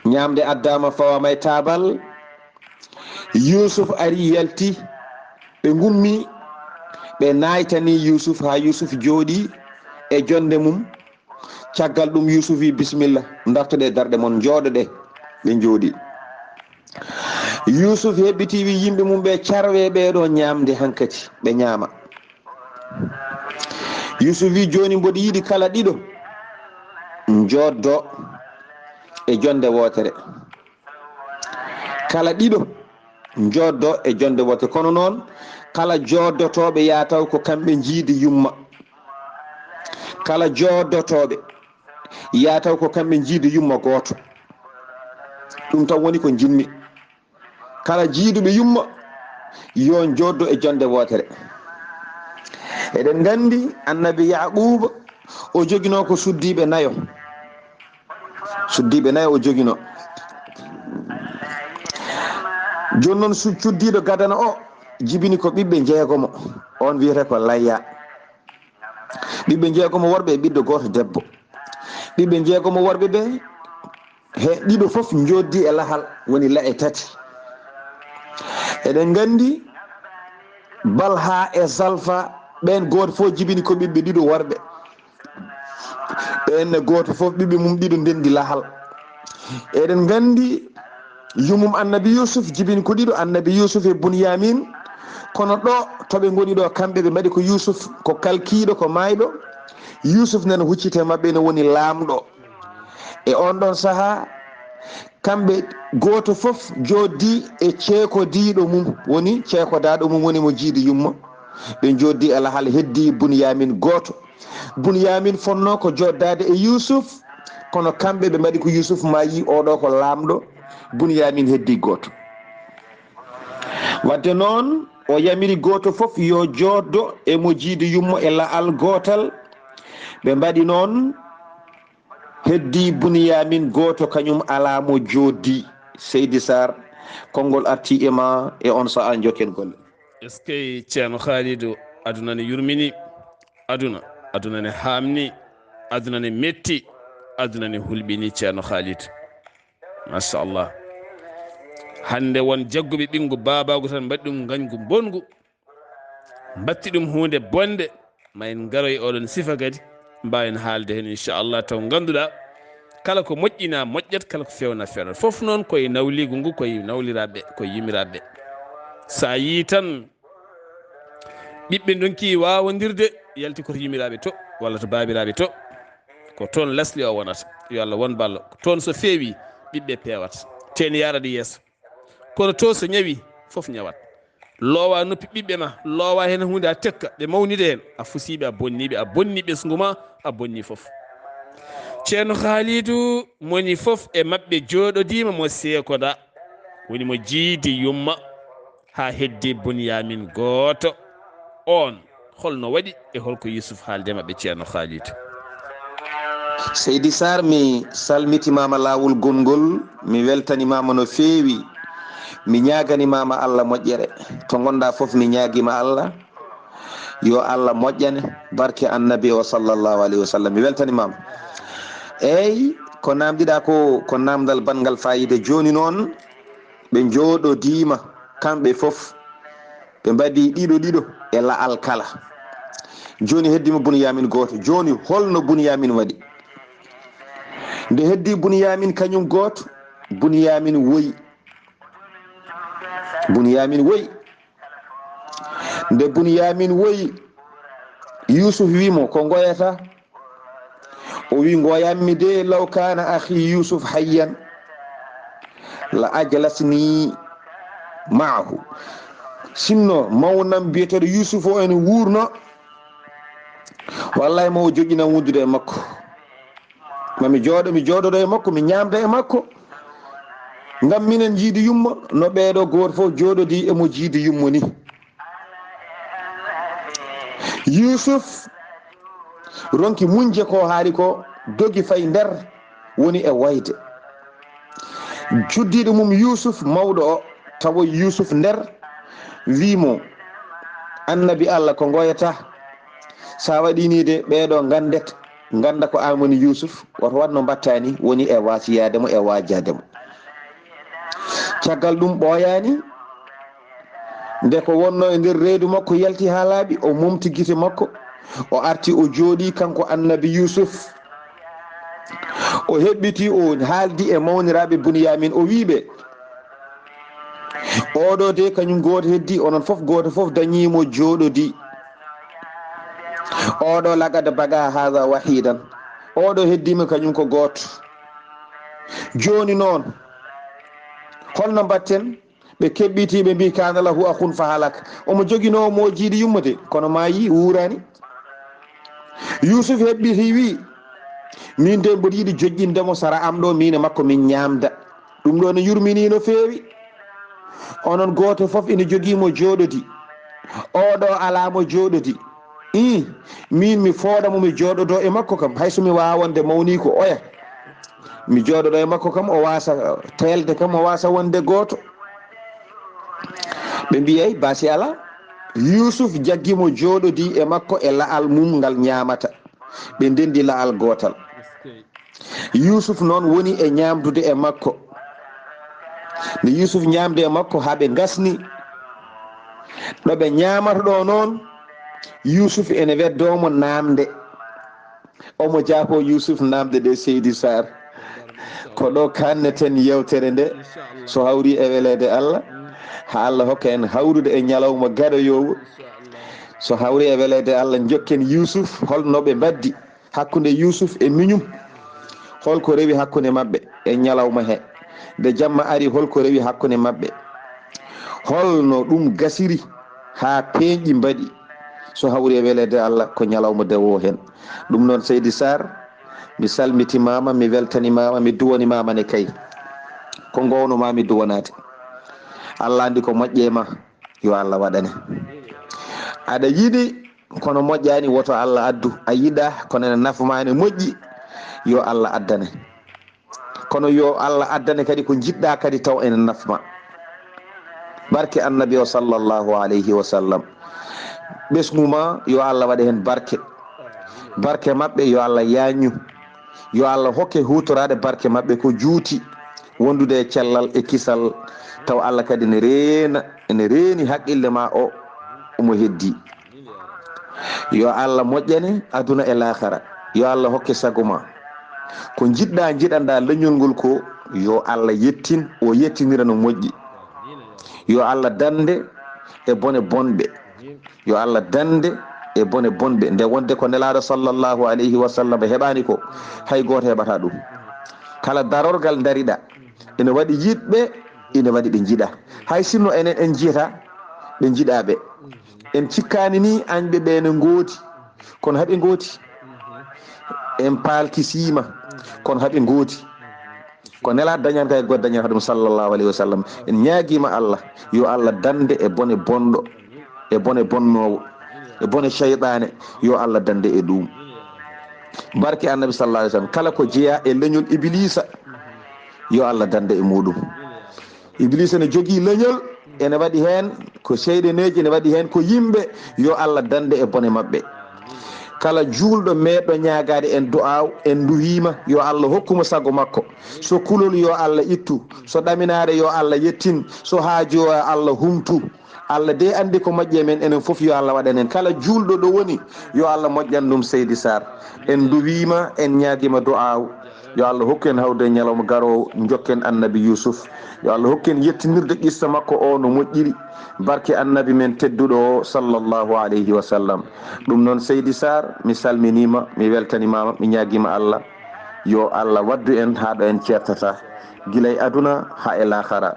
Ñaamde addaama, fawaama e taabal. Yuusuf ari, yalti. Ɓe ngummi, ɓe naaytani Yuusuf haa Yuusuf jooɗii e jonnde mum. Caggal ɗum, Yuusuf wi, "Bisimilla, ndartoɗee darɗe mon, njooɗoɗee." Ɓe njooɗii. Yuusuf heɓɓitii, wi yimɓe mum ɓe, "Carwee ɓee ɗoo ñaamde hankadi, ɓe ñaama." Yuusuf wi, "Jooni mboɗo yiɗi kala ɗiɗo njooddoo e jonnde wootere." Kala ɗiɗo njooddoo e jonnde wootere. Kono noon, kala jooddotooɓe yaa taw ko kamɓe njiidi yumma. Kala jooddotooɓe yaa taw ko kamɓe njiidi yumma gooto. Ɗum tan woni ko njiɗmi. Kala jiiduɓe yumma, yo njooddo e jonnde wootere. Eɗen nganndi Annabi Yaquuba, o joginoo ko suddiiɓe nayo. Suddiiɓe nayo o joginoo. Jooni noon, su-, cuddiiɗo gadano o jibini ko ɓiɓɓe njeegomo. On wiyetee ko layya. Ɓiɓɓe njeegomo worɓe e ɓiɗɗo gooto debbo. Ɓiɓɓe njeegomo worɓe ɓe, he ɗiɗo fof njooddii e lahal, woni la'e tati. Eɗen nganndi Balha e Zalfa, ɓeen gooto fof jibini ko ɓiɓɓe ɗiɗo worɓe. Ɓeen ne gooto fof ɓiɓɓe mum ɗiɗo ndenndi lahal. Eɗen nganndi yumum Annabi Yuusuf jibini ko ɗiɗo, Annabi Yuusuf e Bunyamin. Kono ɗo to ɓe ngoni ɗo, kamɓe ɓe mbaɗi ko Yuusuf ko kalkiiɗo, ko maayɗo. Yuusuf nana hucciti e maɓɓe, ene woni laamɗo. E oon ɗoon sahaa, kamɓe gooto fof jooddii e ceekodiiɗo mum, woni ceekodaaɗo mum, woni mo jiidi yumma. Ɓe njooddii e lahal, heddii Bunyamin gooto. Bunyamin fonnoo ko jooddaade e Yuusuf, kono kamɓe ɓe mbaɗi ko Yuusuf maayi, oɗo ko laamɗo, Bunyamin heddii gooto. Wadde noon, o yamiri gooto fof yo jooddo e mo jiidi yumma e la'al gootal. Ɓe mbaɗi noon, heddii Bunyamin gooto, kañum alaa mo jooddii. Seydi Sarr, konngol artii e ma e on sahaa, njokken golle. Eskey, Ceerno Khalidou, aduna ne yurmini, aduna, aduna ne haamni, aduna ne metti, aduna ne hulɓini, Ceerno Khalid. Machallah. Hannde won jagguɓe ɓinngu baabaagu tan mbaɗi ɗum ngañgu mbonngu, mbatti ɗum huunde bonnde. Ma en ngaroy oɗon sifa kadi, mbaawen haalde heen inchallah, taw ngannduɗaa kala ko moƴƴina moƴƴat, kala ko fewna fewnat. Fof noon koye nawliigu ngu, koye nawliraaɓe, koye yimiraaɓe. So a yii tan ɓiɓɓe ndonki waawondirde, yalti ko to yimiraaɓe to, walla to baabiraaɓe to. Ko toon lasli o wonata. Yo Allah won ballo. Ko toon so feewi, ɓiɓɓe peewat. Teen yaarade yeeso. Kono to so ñawi, fof ñawat. Loowa noppi ɓiɓɓe ma, loowa heen huunde a tekka, ɓe mawnide heen. A fusiiɓe, a bonniiɓe, a bonni ɓesngu ma, a bonni fof. Ceerno Haalidu moni fof e maɓɓe jooɗodiima mo seekoda, woni mo jiidi yumma. Haa heddi Bunyamin gooto. Oon, holno waɗi e holko Yusuf haalde maɓɓe, Ceerno Khalid? Seydi Sarr, mi salmitimaama laawol gonngol, mi weltanimaama no feewi, mi ñaaganimaama Allah moƴƴere. To ngonɗaa fof, mi ñaagiima Allah, yo Allah moƴƴane, barke Annabi o sallallahu alayhi wa sallam. Mi weltanimaama. Eey, ko naamndiɗaa ko, ko naamndal banngal faayiida. Jooni noon, ɓe njooɗodiima kamɓe fof, ɓe mbaɗi ɗiɗo ɗiɗo e la'al kala. Jooni heddiima Bunyamin gooto. Jooni holno Bunyamin waɗi? Nde heddi Bunyamin kañum gooto, Bunyamin woyi. Bunyamin woyi. Nde Bunyamin woyi, Yusuf wi mo, "Ko ngoyata?" O wi, "Ngoyanmi de, law kana akhi Yusuf hayyan la ajlasni ma'ahu." Sinno mawnam biyeteeɗo Yusuf o ene wuurno, wallahi ma o joƴƴinan wondude e makko. Ma mi jooɗo, mi jooɗodo e makko, mi ñaamda e makko. Ngam minen jiidi yumma, no ɓeeɗo gooto fof jooɗodi e mo jiidi yumma ni. Yusuf ronki muñje ko haali ko, dogi fay nder, woni e wayde. Cuddiiɗo mum Yusuf mawɗo o, tawoy Yusuf nder, wi mo, "Annabi Allah, ko ngoyata? Sa waɗi ni de, ɓeeɗo ngandet, nganda ko an woni Yusuf, woto waɗ no mbatta ni, woni e wasiyaade mo, e waajaade mo." Caggal ɗum ɓooyaani, nde ko wonno e nder reedu makko yalti haa laaɓi, o momti gite makko, o arti, o jooɗi kanko Annabi Yusuf. O heɓɓiti, o haaldi e mawniraaɓe Bunyamin, o wii ɓe, "Oɗo de, kañum gooto heddi, onon fof gooto fof dañii mo jooɗodi. Oɗo laqad baga haza wahidan. Oɗo heddiima kañum ko gooto. Jooni noon, holno mbatten?" Ɓe keɓɓiti, ɓe mbi, "Kana lahu akhun fahalak." Omo joginoo mo jiidi yumma de, kono maayi, wuurani. Yusuf heɓɓiti, wi, "Min de mboɗo yiɗi joƴƴinde mo sara am ɗo, min e makko min ñaamda." Ɗum ɗo ne yurmini no feewi. Onon gooto fof ina jogii mo jooɗodi. Oɗo alaa mo jooɗodi. Ii, min mi fooɗa mo, mi jooɗodo e makko kam. Hay so mi waawaa wonde mawni ko oya. Mi jooɗodo e makko kam, o waasa teelde kam, o waasa wonde gooto. Ɓe mbiyay, basi alaa. Yusuf jaggi mo jooɗodi e makko e la'al mum ngal ñaamata. Ɓe ndendi la'al gootal. Yusuf noon woni e ñaamdude e makko. Nde Yusuf ñaamdi e makko haa ɓe ngasni, ɗo ɓe ñaamata ɗo noon, Yusuf ene weddoo mo naamnde. Omo jaafoo Yusuf naamnde ɗe, Seydi Sarr. Ko ɗo kaanneten yeewtere nde, so hawri e weleede Allah, haa Allah hokka en hawrude e ñalawma gaɗoyoowo. So hawri e weleede Allah, njokken Yusuf, holno ɓe mbaddi hakkunde Yusuf e miñum. Holko rewi hakkunde maɓɓe e ñalawma he? Nde jamma ari, holko rewi hakkunde maɓɓe? Holno ɗum gasiri haa peeñɗi mbaɗi? So hawri e weleede Allah, ko ñalawma dewo heen. Ɗum noon, Seydi Sarr, mi salmitimaama, mi weltanimaama, mi duwanimaama ne kay. Ko ngowno ma mi duwanaade. Allah anndi ko moƴƴe ma, yo Allah waɗane. Aɗa yiɗi, kono moƴƴaani, woto Allah addu. A yiɗa, kono ene nafa ma, ene moƴƴi, yo Allah addane. Kono yo Allah addane kadi ko njiɗɗa kadi taw ene nafma. Barke Annabi o sallallahu alayhi wa sallam. Ɓesngu ma yo Allah waɗe heen barke. Barke maɓɓe yo Allah yaañu. Yo Allah hokke huutoraade barke maɓɓe ko juuti. wondude e cellal e kisal, taw Allah kadi ne reena, ene reeni haqqille ma o omo heddi. Yo Allah moƴƴane aduna e laakhara. Yo Allah hokke sago ma. Ko njiɗɗa njiɗanɗa leñol ngol ko, yo Allah yettin, o yettinira no moƴƴi. Yo Allah dande e bone bonɓe. Yo Allah dande e bone bonɓe. Nde wonde ko Nelaaɗo sallallahu alayhi wa sallam heɓaani ko, hay gooto heɓata ɗum. Kala darorgal ndariɗa, ene waɗi yiɗɓe, ene waɗi ɓe njiɗa. Hay sinno enen en njiyata ɓe njiɗa ɓe. En cikkaani ni añɓe ɓe ne ngooti, kono haɓe ngooti. En paalkisiima, kono haɓe ngooti. Ko Nelaaɗo dañata kay, goɗɗo dañata ɗum, sallallahu alayhi wa sallam. En ñaagiima Allah, yo Allah dande e bone bonɗo, e bone bonnoowo, e bone seyɗaane, yo Allah dande e ɗum. Barke Annabi sallallahu alayhi wa sallam. Kala ko jeyaa e leñol Ibiliisa, yo Allah dande e muɗum. Ibiliisa ne jogii leñol, ene waɗi heen ko seyɗaneeji, ene waɗi heen ko yimɓe, yo Allah dande e bone maɓɓe. Kala juulɗo meeɗɗo ñaagaade en du'aaw, en nduwiima, yo Allah hokku mo sago makko. So kulol, yo Allah ittu. So ɗaminaare, yo Allah yettin. So haaju, yo Allah humtu. Allah de anndi ko moƴƴi e men, enen fof yo Allah waɗan en. Kala juulɗo ɗo woni, yo Allah moƴƴan ɗum, Seydi Sarr. En nduwiima, en ñaagiima du'aaw. Yo Allah hokku en hawde e ñalawma garoowo, njokken Annabi Yuusuf. Yo Allah hokku en yettinirde qissa makko o no moƴƴiri. Barke Annabi men tedduɗo o, sallallahu alayhi wa sallam. Ɗum noon, Seydi Sarr, mi salminiima, mi weltanimaama, mi ñaagiima Allah. Yo Allah waddu en haa ɗo en ceertata, gila e aduna haa e laakhara.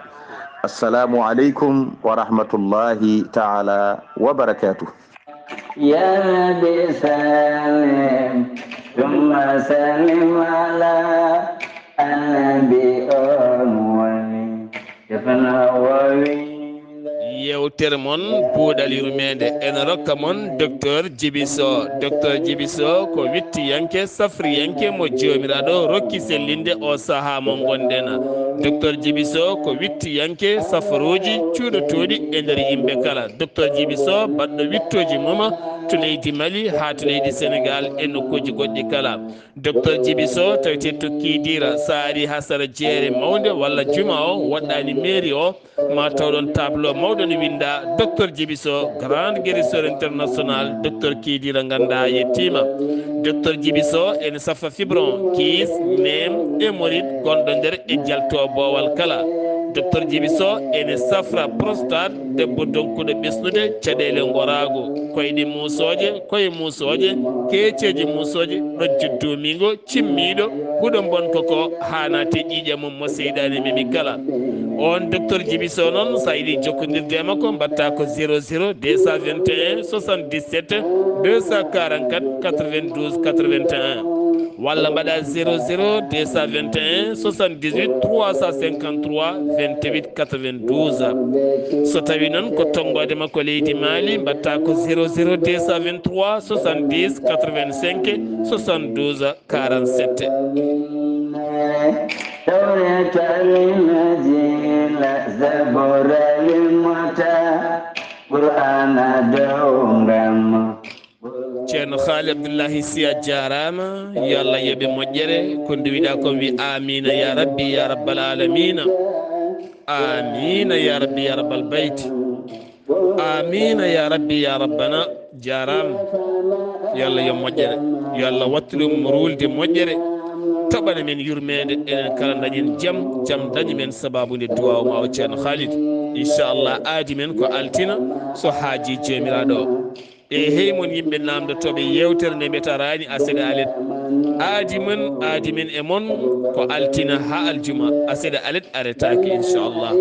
Assalamu aleykum wa rahmatullahi ta'ala wa barakatuh. يا رب سلم ثم سلم على النبي أمول يفنى وويل. Yewtere mon, Puuɗal Yurmeende, ene rokka mon Docteur Djiby Sow. Docteur Djiby Sow ko wittiyanke, safriyanke mo Joomiraaɗo rokki sellinde o sahaa mo ngonɗen. Docteur Djiby Sow ko wittiyanke safaruuji cuuɗotooɗi e nder yimɓe kala. Docteur Djiby Sow baɗɗo wittooji mum to leydi Mali haa to leydi Senegaal e nokkuuji goɗɗi kala. Docteur Djiby Sow tawetee to Kidira, so a arii haa sara jeere mawnde walla juma o, woɗɗaani mairie o, ma taw ɗon tableau mawɗo ne winnda Docteur Djiby Sow, grand guérisseur international, Docteur Kidira, nganndaa a yettiima. Docteur Djiby Sow ene safa fibron, kyste, neem, hémorroïde, gonɗo nder e jalto boowal kala. Docteur Djiby Sow ene safra prostate, debbo donkuɗo ɓesnude, caɗeele ngoraago, koyɗe muusooje, koye muusooje, keeceeje muusooje, ɗojjo duumiingo, cimmiiɗo, huɗo mbonko ko haanaate ƴiiƴam mum mo seyɗaane memi kala. On Docteur Djiby Sow noon, so a yiɗi jokkondirde e makko, mbaɗta ko zéro zéro deux cent vingt et un soixante-dix-sept deux cent quarante-quatre quatre-vingt-douze quatre-vingt-un. Walla mbaɗa zéro zéro deux cent vingt et un soixante-dix-huit trois cent cinquante-trois vingt-huit quatre-vingt-douze. So tawi noon ko tonngoode makko leydi Mali, mbaɗta ko zéro zéro deux cent vingt-trois soixante-dix quatre-vingt-cinq soixante-douze quarante-sept. Tawreeta Linjiila Zabuura Limota Qur'aana downgam. Ceerno Haali Abdullahi Sy, a jaaraama, yo Allah yoɓe moƴƴere, ko nduwiɗaa ko wi amiina ya rabbi ya rabbal aalamiina. Amiina ya rabbi ya rabbal bayti. Amiina ya rabbi ya rabbana. Jaaraama. Yo Allah yoɓ moƴƴere, yo Allah wattu ɗum ruulde moƴƴere, toɓana men yurmeende, enen kala dañen jam, jam daña men sababu nde duwaaw ma o Ceerno Khalid. Inchallah, aadi men ko altina, so haaji Joomiraaɗo o. E hey mon yimɓe naamndotooɓe yeewtere nde mbiyata raani Asede Alet. Aadi mon, aadi men e mon ko altina haa aljuma, Asede Alet aretaake inchallah.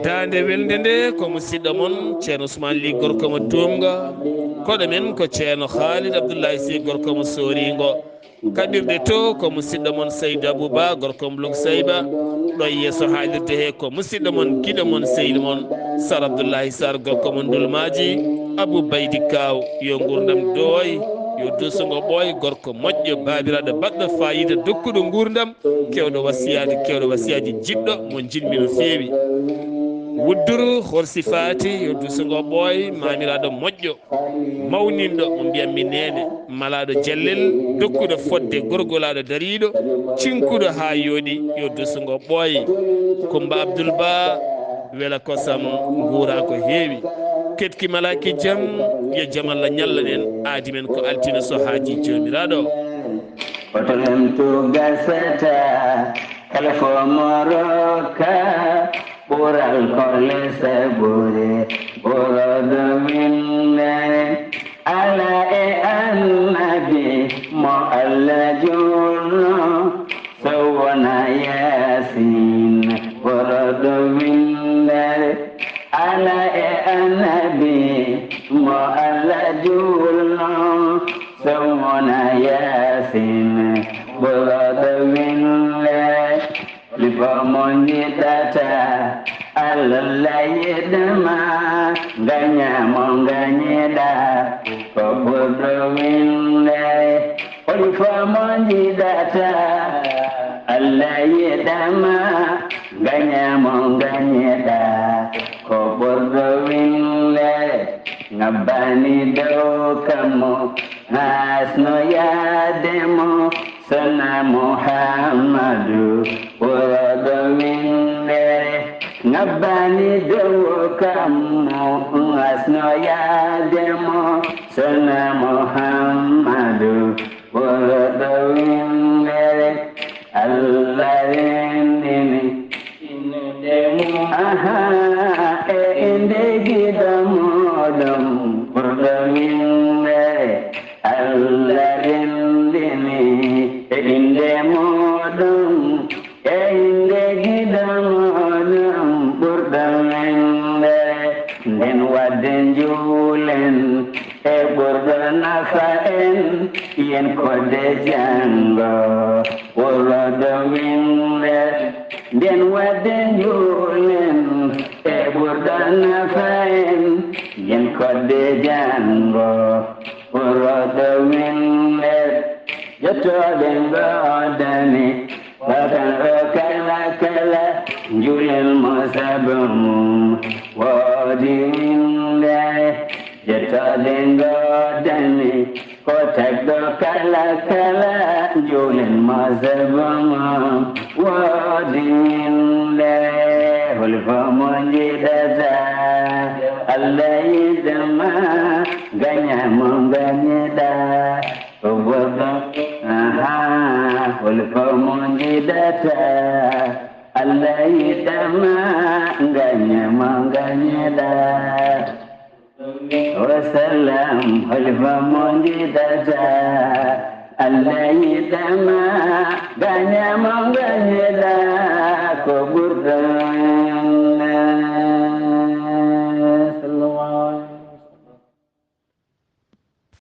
Daande welnde nde ko musidɗo mon Ceerno Ousmane Ly, gorko mo Duumga. Koɗo men ko Ceerno Khalid Abdoulaye Sy, gorko mo Sooringo. Kaɓirɗe to ko musidɗo mon Seydou Abouba, gorko mo Lug Sayba. Ɗo e yeeso haalirde he ko musidɗo mon, giɗo mon, sehil mon Sar Abdoulaye Sar, gorko mo Ndulmaaji. Abou Baydi Kaaw, yo nguurndam ɗooy, yo duuso ngo ɓooy, gorko moƴƴo, baabiraaɗo baɗɗo faayiida, dokkuɗo nguurndam, keewɗo wasiyaade, keewɗo wasiyaaji, jiɗɗo mo njiɗmi no feewi. Wudduru hol sifaati yo dusungo ɓooy, maamiraaɗo moƴƴo, mawninɗo mo mbiyanmi neene, malaaɗo jallel, dokkuɗo fodde gorgolaaɗo dariiɗo, cinkuɗo haa yooɗi yo dusungo ɓooy. Kumba Abdul Ba, wela kosam, nguura ko heewi. Ketki malaaki jam, yo jam Allah ñalla ɗen, aadi men ko altine so haaji joomiraaɗo. Hoto lemtu gasata, kala fo mo rokka, ɓural korle sabure, ɓorodo winde, ala e annabi mo Allah julno, so wona Yaasin, ɓorodo winde, ala e annabi mo Allah julno, so wona Yaasin, ɓorodo winde. Lipo mo njiɗata, Allah yiɗma, ngaña mo ngañiɗa, ko ɓurɗo winde. Lipo mo njiɗata, Allah yiɗma, ngaña mo ngañiɗa, ko ɓurɗo winde. Ngabbani dow kammo, hasno yaade mo, Sona Muhammadu, ɓorodo winde, ngabbani dow kammo, hasno yaade mo. Sona Muhammadu, ɓorodo winde, Allah renndini. Aha, e innde giɗo muɗum, ɓurɗo winde, Allah renndini. E innde muɗum, e innde giɗo muɗum, ɓurɗo winde. Nden wadde njuulen e ɓurɗo nafa en, yen kodde janngo, ɓurɗo winde. Nden wadde njuulen e ɓurɗo nafa en, yen kodde janngo, ɓurɗo winde. Jottooɗe ngoodani, bakal o kala kala, njuulen mo sabu mum woodi winde. Jottooɗe ngoodani, ko tagɗo kala kala, njuulen mo sabu mum woodi winde. Holi fof mo njiɗata, Allah yiɗma, ngaña mo ngañiɗa. O goɗɗo, aha, holi fof mo njiɗata, Allah yiɗma, ngaña mo ngañiɗa. Wa sallam, holi fof mo njiɗata, Allah yiɗma, ngaña mo ngañiɗa, ko ɓurɗo.